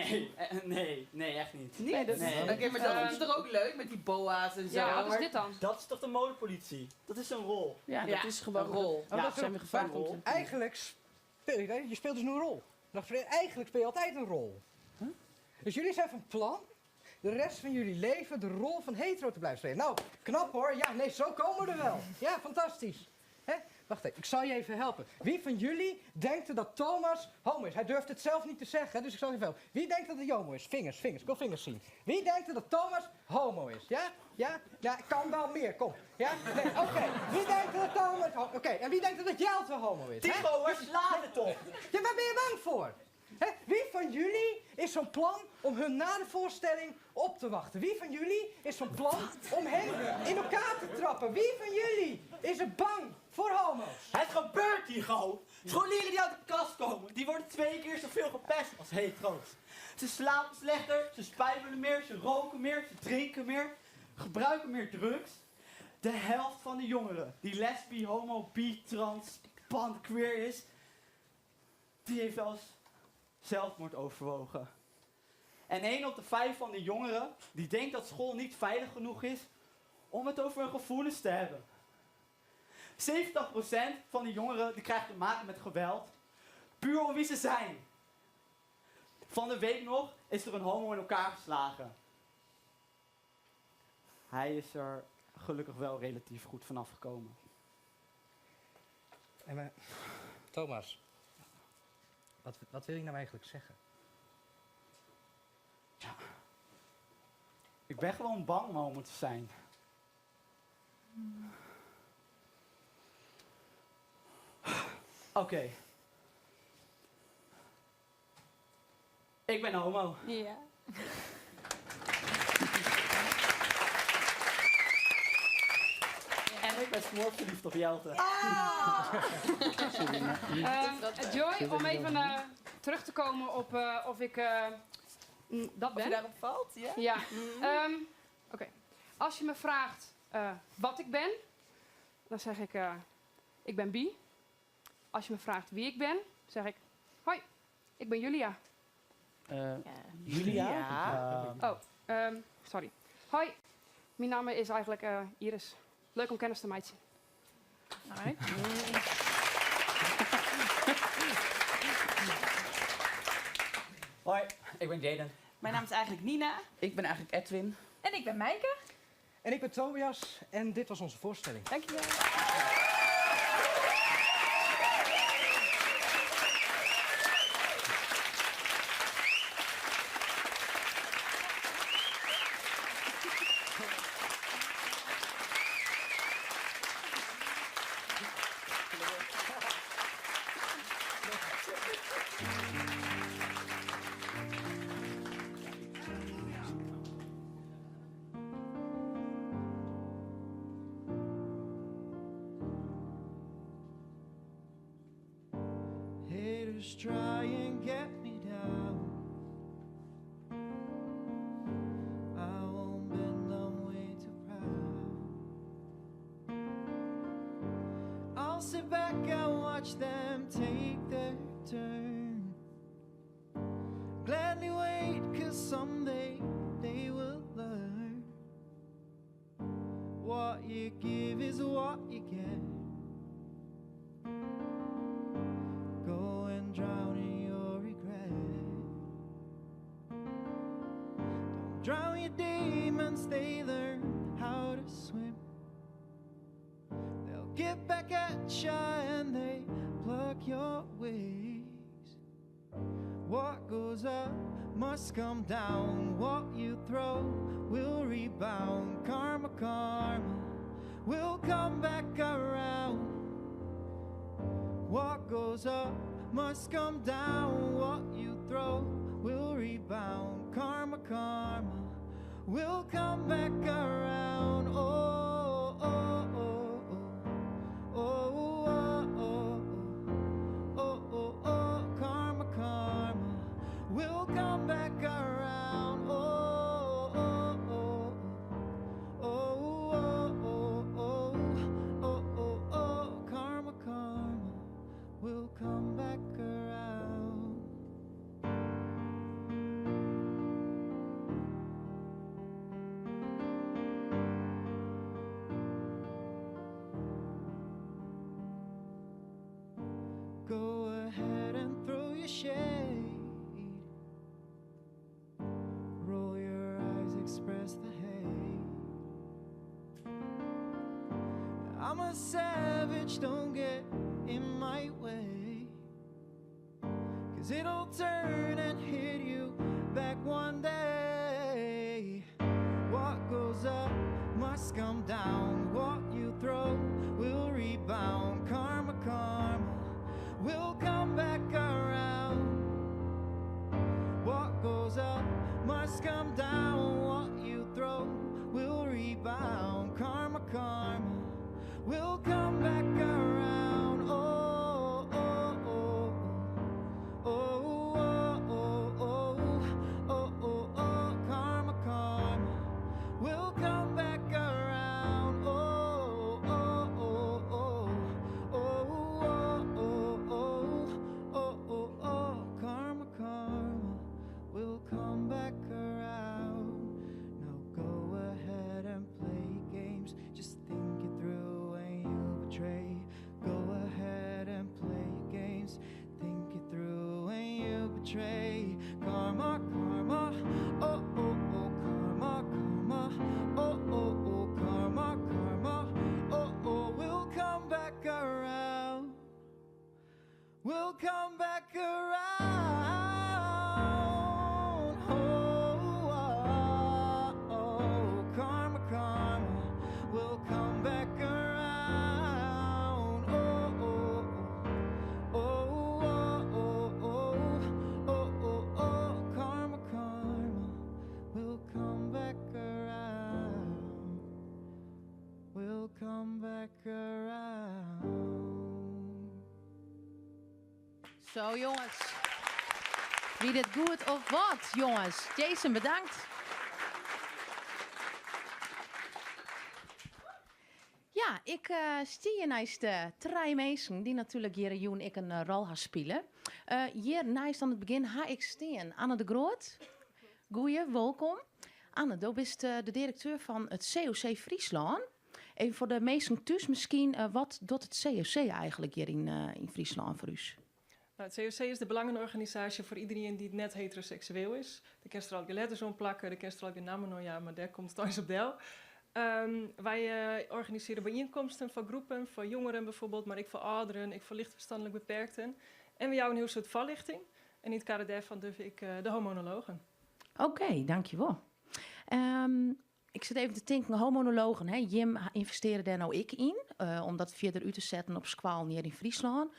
Nee, nee, echt niet. Niet? Nee, dat Oké, maar dat is toch ook leuk met die boa's en zo. Ja, wat is Maar- dit dan? Dat is toch de modepolitie? Dat is een rol. Ja, dat is gewoon een rol. Ja, dat is zijn we gevraagd om te doen. Eigenlijk speel je, je speelt dus nu een rol. Eigenlijk speel je altijd een rol. Dus jullie zijn van plan de rest van jullie leven de rol van hetero te blijven spelen. Nou, knap hoor. Ja, nee, zo komen we er wel. Ja, fantastisch. Hè? Wacht even, ik zal je even helpen. Wie van jullie denkt er dat Thomas homo is? Hij durft het zelf niet te zeggen, dus ik zal je even helpen. Wie denkt dat hij homo is? Vingers, vingers, ik wil vingers zien. Wie denkt er dat Thomas homo is? Ja? Ja? Ja, kan wel meer, kom. Ja? Nee, oké. Wie denkt er dat Thomas... Oké, en wie denkt er dat Jelte homo is? hè? Tycho, waar slaat het op? Ja, waar ben je bang voor? Hè? Wie van jullie is van plan om hun na de voorstelling op te wachten? Wie van jullie is van plan om hen in elkaar te trappen? Wie van jullie is er bang voor homo's? Het gebeurt, Tycho. Scholieren die uit de kast komen, die worden 2 keer zoveel gepest als hetero's. Ze slapen slechter, ze spijbelen meer, ze roken meer, ze drinken meer, gebruiken meer drugs. De helft van de jongeren die lesbi, homo, bi, trans, pan, queer is, die heeft wel eens zelfmoord overwogen. En 1 op de 5 van de jongeren die denkt dat school niet veilig genoeg is om het over hun gevoelens te hebben. 70% van de jongeren die krijgt te maken met geweld, puur om wie ze zijn. Van de week nog is er een homo in elkaar geslagen. Hij is er gelukkig wel relatief goed vanaf gekomen. En maar, Thomas, wat wil je nou eigenlijk zeggen? Ik ben gewoon bang om homo te zijn. Oké. Ik ben homo. Ja. En ik ben smoorverliefd op Jelte. Joy, om even terug te komen op of ik dat ben. Of je daarop valt, ja? Ja. Oké. Als je me vraagt wat ik ben, dan zeg ik, ik ben bi. Als je me vraagt wie ik ben, zeg ik, hoi, ik ben Julia. Julia? Ja. Oh, sorry. Hoi, mijn naam is eigenlijk Iris. Leuk om kennis te maken. Alright. Hoi, ik ben Jaden. Mijn naam is eigenlijk Nina. Ik ben eigenlijk Edwin. En ik ben Mijke. En ik ben Tobias en dit was onze voorstelling. Dankjewel. Just try and get me down. I won't bend, I'm way too proud. I'll sit back and watch them take their turn. Gladly wait, cause someday they will learn. What you give is what you get. Go and drown in your regret. Don't drown your demons, they learn how to swim. They'll get back at ya and they pluck your wings. What goes up must come down. What you throw will rebound. Karma, karma will come back around. What goes up must come down. What you throw will rebound. Karma, karma will come back around. Oh, oh, oh, oh, oh, oh, oh, oh, oh, oh, karma, karma will come back around. Oh, oh, oh, oh, oh, oh, oh, oh, oh, oh, karma, karma will come back around. Go ahead and throw your shade. Roll your eyes, express the hate. I'm a savage, don't get in my way. Cause it'll turn and hit you back one day. What goes up must come down. What you throw will rebound. Karma, karma will come back around. What goes up must come down. What you throw will rebound. Karma, karma will come back around. Oh, oh, oh, oh, oh, oh, oh, oh, oh, oh, karma, karma will come back around. Oh, oh, oh, oh, oh, oh, oh, oh, oh, oh, oh, karma, karma will come back around. Now go ahead and play games. Just think it through and you betray. Go ahead and play games. Think it through and you betray. Karma, karma, oh, oh, oh, karma, karma, oh, oh, oh, karma, karma, oh, oh, will come back around. Will come back around. Oh, oh, oh, karma, karma will come back around. Oh, oh, oh, oh, oh, oh, oh, oh, oh, karma, karma will come back around. Will come back around. Zo, jongens. Wie dit goed of wat, jongens? Jason, bedankt. Ja, ik stie hjir neist de trije minsken dy't natuerlik hjir jûn ek in rol ha spile. Hjir neist oan it begjin ha ik stean Anne de Groot. Goeie, wolkom. Anne, do bist de direkteur fan it COC Fryslân. Even foar de minsken thús miskien, wat docht it COC eigentlik hjir yn Fryslân foar ús? Nou, it COC is de belangenorganisaasje foar iderien dy't net heteroseksueel is. Dêr kinst der allegear letters oan plakke, dêr kinst der allegear nammen oan jaan, mar dêr komt it eins op del. Wy organisearje byienkomsten foar groepen, foar jongeren byfoarbyld, mar ek foar âlderen, ek foar licht ferstanlik beperkten. En wy jouwe in hiel soad foarljochting. En yn it kader dêrfan dogge we ek de homonologen. Oké, dankjewol. Ik sit even te tinken, homonologen, hè, jim ynvestearje dêr no ek yn, om dat fierder út te setten op skoallen hjir yn Fryslân.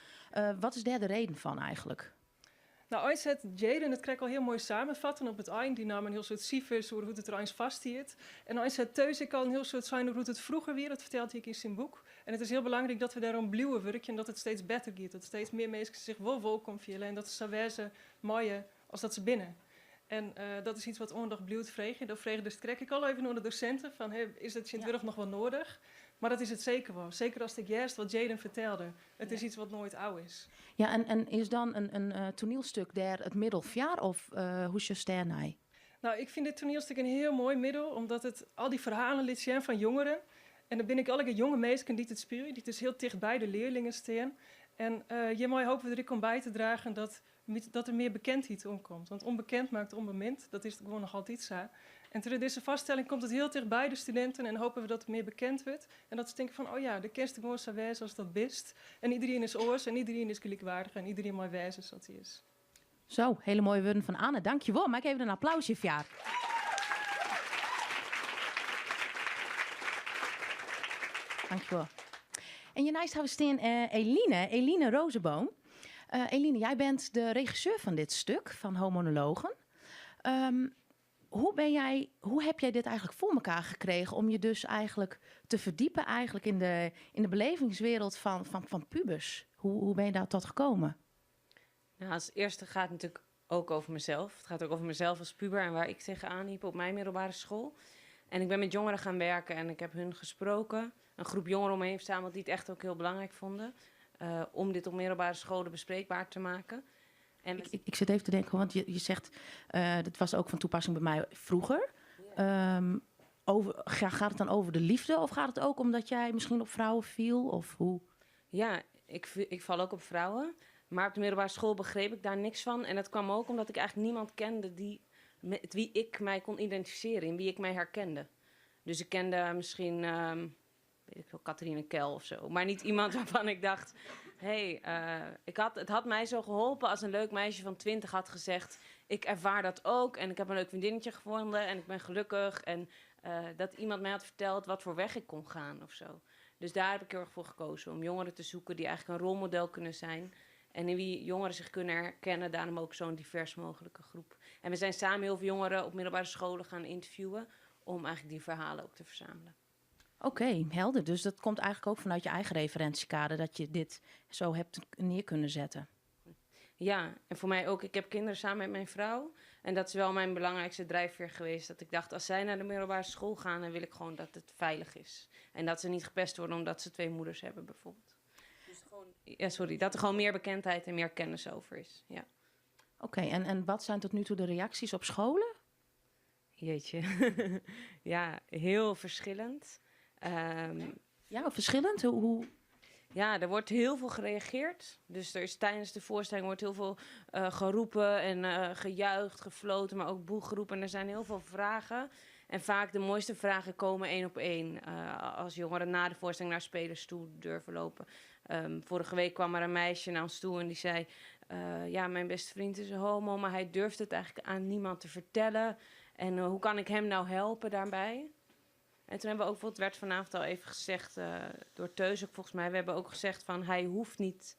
Wat is dêr de reden fan eigentlik? Nou, eins hat Jaden it krekt al hiel moai samenfatten op it ein. Dy naam in hiel soad sifers oer hoe't it der eins foarstiet. En eins hat Teus ek al in hiel soad sein oer hoe't it froeger wie. Dat fertelt hy ek yn syn boek. En it is hiel belangryk dat we dêroan bliuwe wurkjen, dat it steeds better giet. Dat steeds mear minsken sich wol wolkom fiele en dat se sa wêze meie as dat se binne. En dat is iets wat oandacht bliuwt freegjen. Do fregest krekt ek al even oan de dosinten fan, is dat tsjintwurdich noch wol noadich? Mar dat is it seker wol. Seker ast ek hearst wat Jaden fertelde. It is iets wat noait ôf is. Ja, en is dan in toanielstuk dêr it middel foar of hoe sjochst dêr nei? Nou, ik fyn dit toanielstuk in hiel moai middel, omdat it al dy ferhalen lit sjen fan jongeren. En dat binne ek allegear jonge minsken dy't it spylje, dy't dus hiel ticht by de learlingen stean. En hjirmei hoopje we der ek oan by te dragen dat dat der mear bekendheid oankomt. Want onbekend maakt onbemind, dat is gewoan noch altyd sa. En troch dizze foarstelling komt it hiel ticht by de studinten en hoopje we dat der mear bekend wurdt. En dat se tinke fan, oh ja, do kinst gewoan sa wêze as dat bist. En iderien is oars en iderien is gelykwaardich en iderien mei wêze sa't hy is. Zo, hele moaie wurden fan Anne. Dankjewol. Mei ik even in applausje foar? Dankjewol. En hjirneist ha we stean Eline, Eline Rozenboom. Eline, jij bent de regisseur van dit stuk, van Homonologen. Hoe heb jij dit eigenlijk voor elkaar gekregen om je dus eigenlijk te verdiepen eigenlijk in de belevingswereld van pubers? Hoe ben je daar tot gekomen? Nou, als eerste gaat het natuurlijk ook over mezelf. Het gaat ook over mezelf als puber en waar ik tegenaan liep op mijn middelbare school. En ik ben met jongeren gaan werken en ik heb hun gesproken. Een groep jongeren om me heen verzameld die het echt ook heel belangrijk vonden. Om dit op middelbare scholen bespreekbaar te maken. En Ik zit even te denken, want je zegt, dat was ook van toepassing bij mij vroeger. Gaat het dan over de liefde of gaat het ook omdat jij misschien op vrouwen viel? Of hoe? Ja, ik val ook op vrouwen. Maar op de middelbare school begreep ik daar niks van. En dat kwam ook omdat ik eigenlijk niemand kende met wie ik mij kon identificeren, in wie ik mij herkende. Dus ik kende misschien, weet ik veel, Catharine Kel of zo. Maar niet iemand waarvan ik dacht, het had mij zo geholpen als een leuk meisje van 20 had gezegd, ik ervaar dat ook en ik heb een leuk vriendinnetje gevonden en ik ben gelukkig. En dat iemand mij had verteld wat voor weg ik kon gaan of zo. Dus daar heb ik heel erg voor gekozen, om jongeren te zoeken die eigenlijk een rolmodel kunnen zijn. En in wie jongeren zich kunnen herkennen, daarom ook zo'n divers mogelijke groep. En we zijn samen heel veel jongeren op middelbare scholen gaan interviewen om eigenlijk die verhalen ook te verzamelen. Oké, helder. Dus dat komt eigenlijk ook vanuit je eigen referentiekader, dat je dit zo hebt neer kunnen zetten. Ja, en voor mij ook. Ik heb kinderen samen met mijn vrouw. En dat is wel mijn belangrijkste drijfveer geweest. Dat ik dacht, als zij naar de middelbare school gaan, dan wil ik gewoon dat het veilig is. En dat ze niet gepest worden omdat ze 2 moeders hebben, bijvoorbeeld. Dus gewoon, ja, sorry, dat er gewoon meer bekendheid en meer kennis over is. Ja. Oké, en wat zijn tot nu toe de reacties op scholen? Jeetje. Ja, heel verschillend. Ja, verschillend? Hoe? Ja, er wordt heel veel gereageerd. Dus er is tijdens de voorstelling wordt heel veel geroepen en gejuicht, gefloten, maar ook boegeroepen. En er zijn heel veel vragen. En vaak de mooiste vragen komen 1 op 1. Als jongeren na de voorstelling naar spelers toe durven lopen. Vorige week kwam er een meisje naar ons toe en die zei... ja, mijn beste vriend is een homo, maar hij durft het eigenlijk aan niemand te vertellen. En hoe kan ik hem nou helpen daarbij? En toen hebben we ook, bijvoorbeeld, werd vanavond al even gezegd door Teus ook volgens mij. We hebben ook gezegd van hij hoeft niet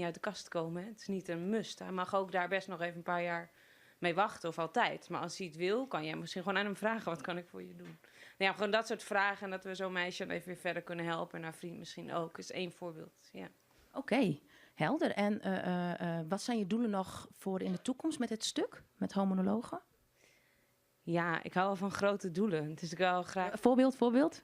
uit de kast te komen. Hè? Het is niet een must. Hij mag ook daar best nog even een paar jaar mee wachten of altijd. Maar als hij het wil, kan jij misschien gewoon aan hem vragen, wat kan ik voor je doen? Gewoon dat soort vragen en dat we zo'n meisje dan even weer verder kunnen helpen. En haar vriend misschien ook, is 1 voorbeeld. Ja. Oké, helder. En wat zijn je doelen nog voor in de toekomst met dit stuk, met Homonologen? Ja, ik hou wel van grote doelen. Dus ik wil graag... Voorbeeld?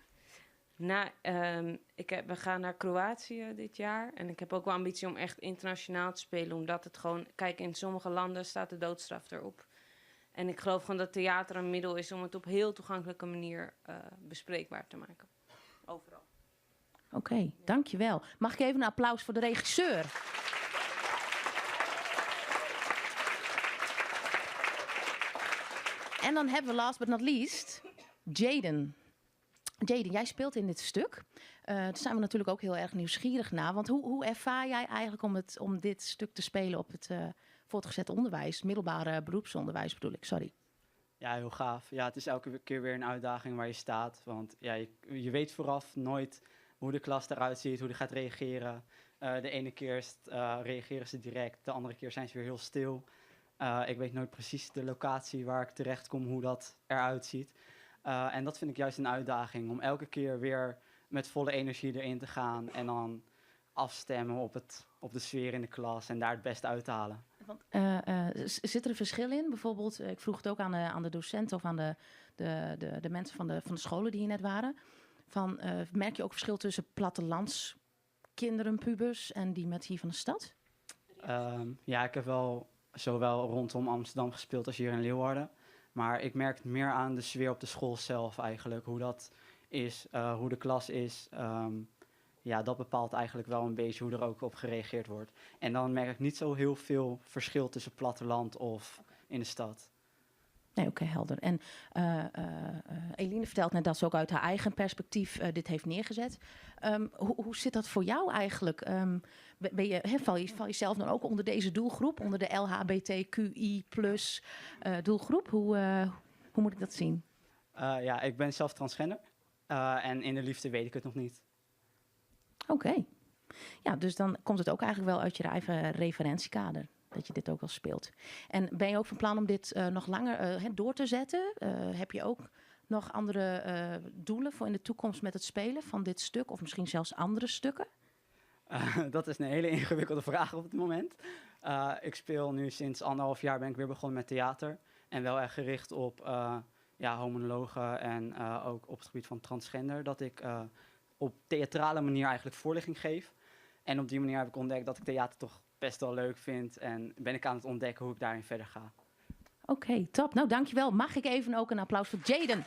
We gaan naar Kroatië dit jaar. En ik heb ook wel ambitie om echt internationaal te spelen. Omdat het gewoon... Kijk, in sommige landen staat de doodstraf erop. En ik geloof gewoon dat theater een middel is om het op heel toegankelijke manier bespreekbaar te maken. Overal. Oké, dankjewel. Mag ik even een applaus voor de regisseur? En dan hebben we last but not least Jaden. Jaden, jij speelt in dit stuk. Daar zijn we natuurlijk ook heel erg nieuwsgierig naar. Want hoe ervaar jij eigenlijk om dit stuk te spelen op het voortgezet onderwijs? Middelbare beroepsonderwijs bedoel ik, sorry. Ja, heel gaaf. Ja, het is elke keer weer een uitdaging waar je staat. Want je weet vooraf nooit hoe de klas eruit ziet, hoe die gaat reageren. De ene keer is het, reageren ze direct, de andere keer zijn ze weer heel stil. Ik weet nooit precies de locatie waar ik terecht kom, hoe dat eruit ziet. En dat vind ik juist een uitdaging, om elke keer weer met volle energie erin te gaan en dan afstemmen op de sfeer in de klas en daar het beste uit te halen. Want zit er een verschil in? Bijvoorbeeld, ik vroeg het ook aan de docenten of aan de mensen van de scholen die hier net waren. Van, merk je ook verschil tussen plattelandskinderen, pubers en die met hier van de stad? Ja, ik heb wel zowel rondom Amsterdam gespeeld als hier in Leeuwarden. Maar ik merk het meer aan de sfeer op de school zelf eigenlijk. Hoe dat is, hoe de klas is. Dat bepaalt eigenlijk wel een beetje hoe er ook op gereageerd wordt. En dan merk ik niet zo heel veel verschil tussen platteland of in de stad. Nee, oké, helder. En Eline vertelt net dat ze ook uit haar eigen perspectief dit heeft neergezet. Hoe zit dat voor jou eigenlijk? Val je zelf dan ook onder deze doelgroep? Onder de L H B T Q I plus doelgroep? Hoe moet ik dat zien? Ja, ik ben zelf transgender. En in de liefde weet ik het nog niet. Oké. Ja, dus dan komt het ook eigenlijk wel uit je eigen referentiekader. Dat je dit ook al speelt. En ben je ook van plan om dit nog langer door te zetten? Heb je ook nog andere doelen voor in de toekomst met het spelen van dit stuk? Of misschien zelfs andere stukken? Dat is een hele ingewikkelde vraag op het moment. Ik speel nu sinds anderhalf jaar ben ik weer begonnen met theater. En wel echt gericht op homonologen en ook op het gebied van transgender. Dat ik op theatrale manier eigenlijk voorlichting geef. En op die manier heb ik ontdekt dat ik theater toch best wel leuk vind. En ben ik aan het ontdekken hoe ik daarin verder ga. Oké, top. Nou, dankjewel. Mag ik even ook een applaus voor Jaden?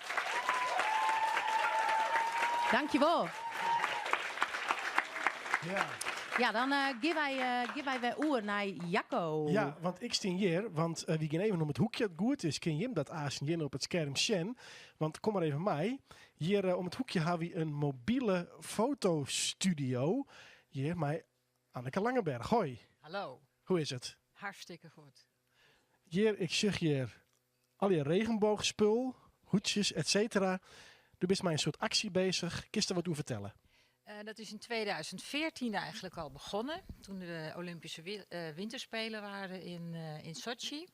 Dankjewel. Ja. Ja, dan geven wij weer oer naar Jacco. Ja, want ik sta hier, want wie gaan even om het hoekje het goed is, ken Jim dat aas en op het scherm zien. Want kom maar even mij. Hier om het hoekje hebben we een mobiele fotostudio. Hier mij Anneke Langenberg. Hoi. Hallo. Hoe is het? Hartstikke goed. Hier, ik zeg hier al je regenboogspul, hoedjes, et cetera. Du bent mij een soort actie bezig. Kun je er wat over vertellen? Dat is in 2014 eigenlijk al begonnen, toen de Olympische Winterspelen waren in Sochi.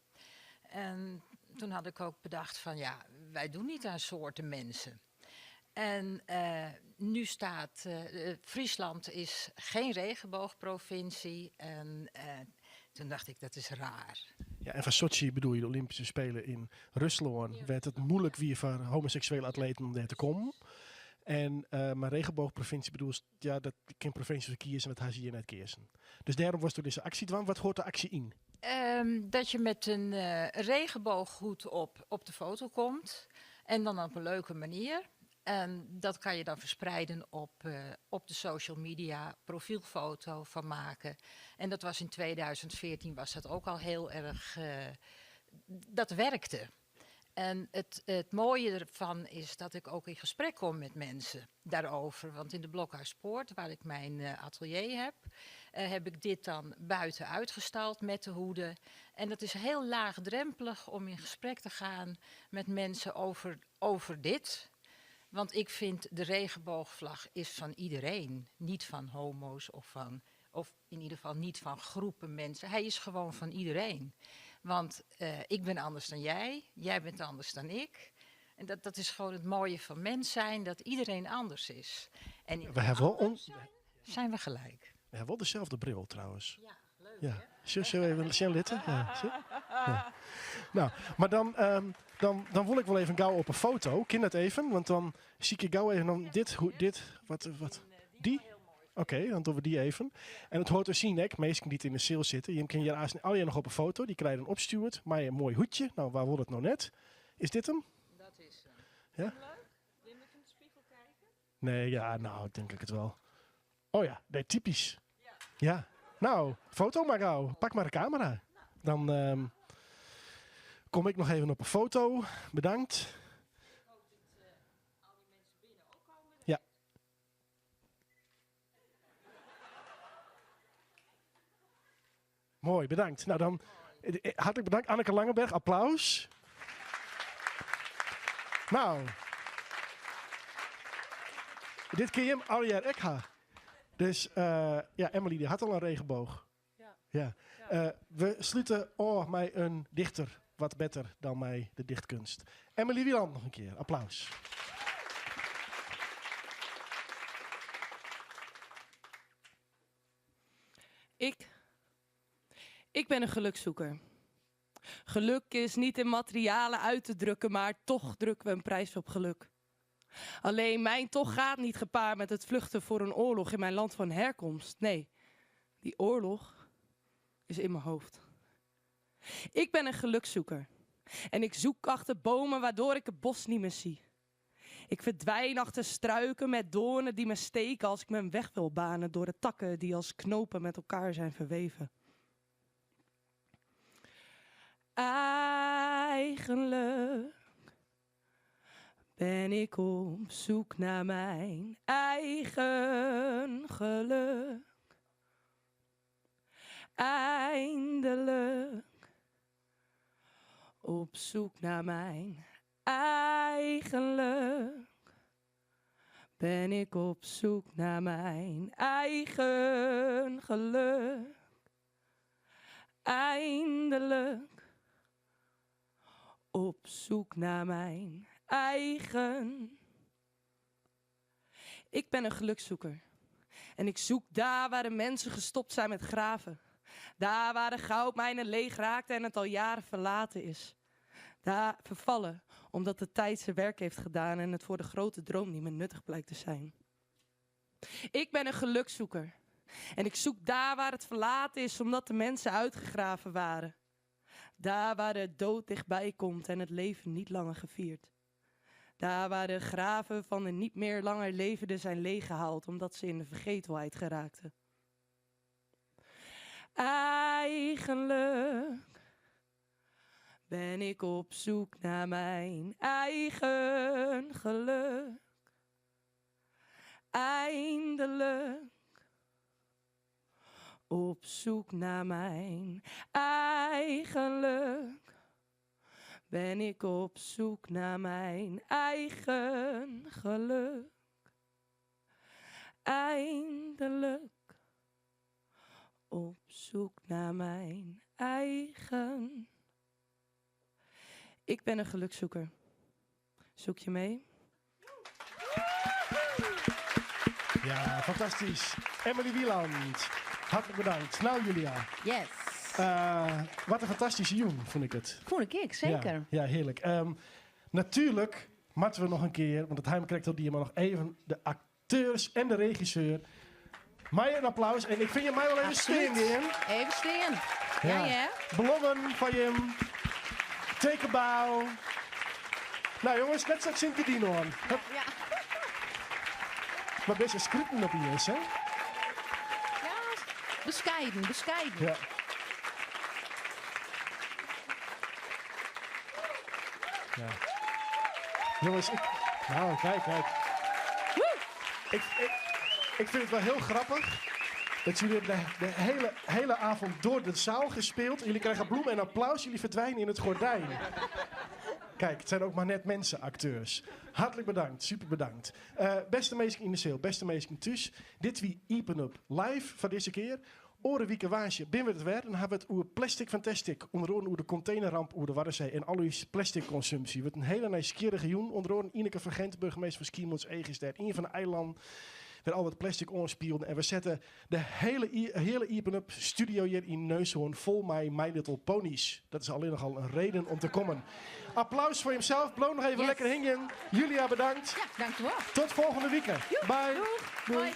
En toen had ik ook bedacht van, ja, wij doen niet aan soorten mensen. En nu staat, Friesland is geen regenboogprovincie. En toen dacht ik, dat is raar. Ja, en van Sochi bedoel je de Olympische Spelen in Rusland. Werd het moeilijk weer voor homoseksuele atleten om daar te komen. En maar regenboogprovincie bedoel is, ja, dat kan provincie kiezen en dat haal je net kiezen. Dus daarom was er deze actie dwang. Wat hoort de actie in? Dat je met een regenbooghoed op de foto komt. En dan op een leuke manier. En dat kan je dan verspreiden op de social media, profielfoto van maken. En dat was in 2014 was dat ook al heel erg, dat werkte. En het mooie ervan is dat ik ook in gesprek kom met mensen daarover. Want in de Blokhuispoort, waar ik mijn atelier heb, heb ik dit dan buiten uitgestald met de hoeden. En dat is heel laagdrempelig om in gesprek te gaan met mensen over dit. Want ik vind de regenboogvlag is van iedereen. Niet van homo's of van, of in ieder geval niet van groepen mensen. Hij is gewoon van iedereen. Want ik ben anders dan jij, jij bent anders dan ik. En dat is gewoon het mooie van mens zijn, dat iedereen anders is. En in We hebben wel on- anders zijn, zijn we gelijk. We hebben wel dezelfde bril trouwens. Ja, leuk, Ja. hè? Zullen we even zien litten? Ja, zie? Ja. Nou, maar dan wil ik wel even gauw op een foto. Ken dat even? Want dan zie ik je gauw even dan dit, hoe, dit, wat, wat, die? Oké, dan doen we die even. En het hoort te zien, hè, meesten die in de sale zitten. Je kan hier haast al je nog op een foto. Die krijg je dan opstuurd. Maar een mooi hoedje. Nou, waar wordt het nou net? Is dit hem? Dat is hem. Ja? Leuk. Wil je met in de spiegel kijken? Nee, ja, nou, ik denk ik het wel. Oh ja, nee, typisch. Ja. Ja. Nou, foto maar gauw. Pak maar de camera. Dan kom ik nog even op een foto. Bedankt. Ja. Mooi, bedankt. Nou dan, hartelijk bedankt. Anneke Langenberg, applaus. Nou. Dit kun je hem al jaar ek ha. Dus ja, Emily die hat al in regenboog. Ja. Ja. We slute ôf mei in dichter. Wat better dan mei de dichtkunst. Emily Wieland noch in kear. Applaus. Ik. Ik ben een gelukzoeker. Geluk is niet in materialen uit te drukken, maar toch drukken we een prijs op geluk. Alleen mijn toch gaat niet gepaard met het vluchten voor een oorlog in mijn land van herkomst. Nee, die oorlog is in mijn hoofd. Ik ben een gelukzoeker. En ik zoek achter bomen waardoor ik het bos niet meer zie. Ik verdwijn achter struiken met doornen die me steken als ik mijn weg wil banen door de takken die als knopen met elkaar zijn verweven. Eigenlijk ben ik op zoek naar mijn eigen geluk. Eindelijk op zoek naar mijn eigenlijk ben ik op zoek naar mijn eigen geluk. Eindelijk op zoek naar mijn eigen. Ik ben een gelukzoeker. En ik zoek daar waar de mensen gestopt zijn met graven. Daar waar de goudmijnen leeg raakten en het al jaren verlaten is. Daar vervallen, omdat de tijd zijn werk heeft gedaan en het voor de grote droom niet meer nuttig blijkt te zijn. Ik ben een gelukzoeker. En ik zoek daar waar het verlaten is, omdat de mensen uitgegraven waren. Daar waar de dood dichtbij komt en het leven niet langer gevierd. Daar waar de graven van de niet meer langer levenden zijn leeggehaald, omdat ze in de vergetelheid geraakten. Eigenlijk ben ik op zoek naar mijn eigen geluk. Eindelijk op zoek naar mijn eigen Ben ik op zoek naar mijn eigen geluk. Eindelijk op zoek naar mijn eigen. Ik ben een gelukzoeker. Zoek je mee? Ja, fantastisch. Emily Wieland, hartelijk bedankt. Nou, Julia. Yes. Wat een fantastische jûn, vond ik het. Vond ik, zeker. Ja, ja heerlijk. Natuurlijk moeten we nog een keer, want het heim krijgt al die, maar nog even de acteurs en de regisseur. Mij een applaus. En ik vind je mij wel even Absoluut. steen in. Even steen. Ja, ja. Blommen van Jim. Tekenbouw. Nou jongens, net zoals Sint hoor. Ja. Maar best een scripten op hier is, hè? Ja, bescheiden, bescheiden. Ja. Ja. Jongens, ik... Nou, kijk, kijk. Ik vind het wel heel grappig dat jullie hebben de hele avond door de zaal gespeeld. Jullie krijgen bloemen en applaus. Jullie verdwijnen in het gordijn. Kijk, het zijn ook maar net mensen, acteurs. Hartelijk bedankt, super bedankt. Beste mensen in de zaal, beste mensen thuis. Dit wie Iepen Up live van deze keer. Oren wieke waasje, binnen we het weer. Dan hebben we het oer Plastic Fantastic. Onder andere oer de containerramp, oer de Waddenzee en al uw plastic consumptie. Wordt een hele nieuwsgierige joen. Onder andere Ineke van Gent, burgemeester van Skiermûntseach, is daar een van de eilanden. Waar al wat plastic onspielde. En we zetten de hele Iepen Up studio hier in Neushoorn vol met My Little Ponies. Dat is alleen nogal een reden om te komen. Applaus voor jezelf. Bloon nog even Yes. lekker hingen. Julia, bedankt. Ja, dankjewel. Tot volgende week. Joep, Bye. Doeg. Doei. Hoi.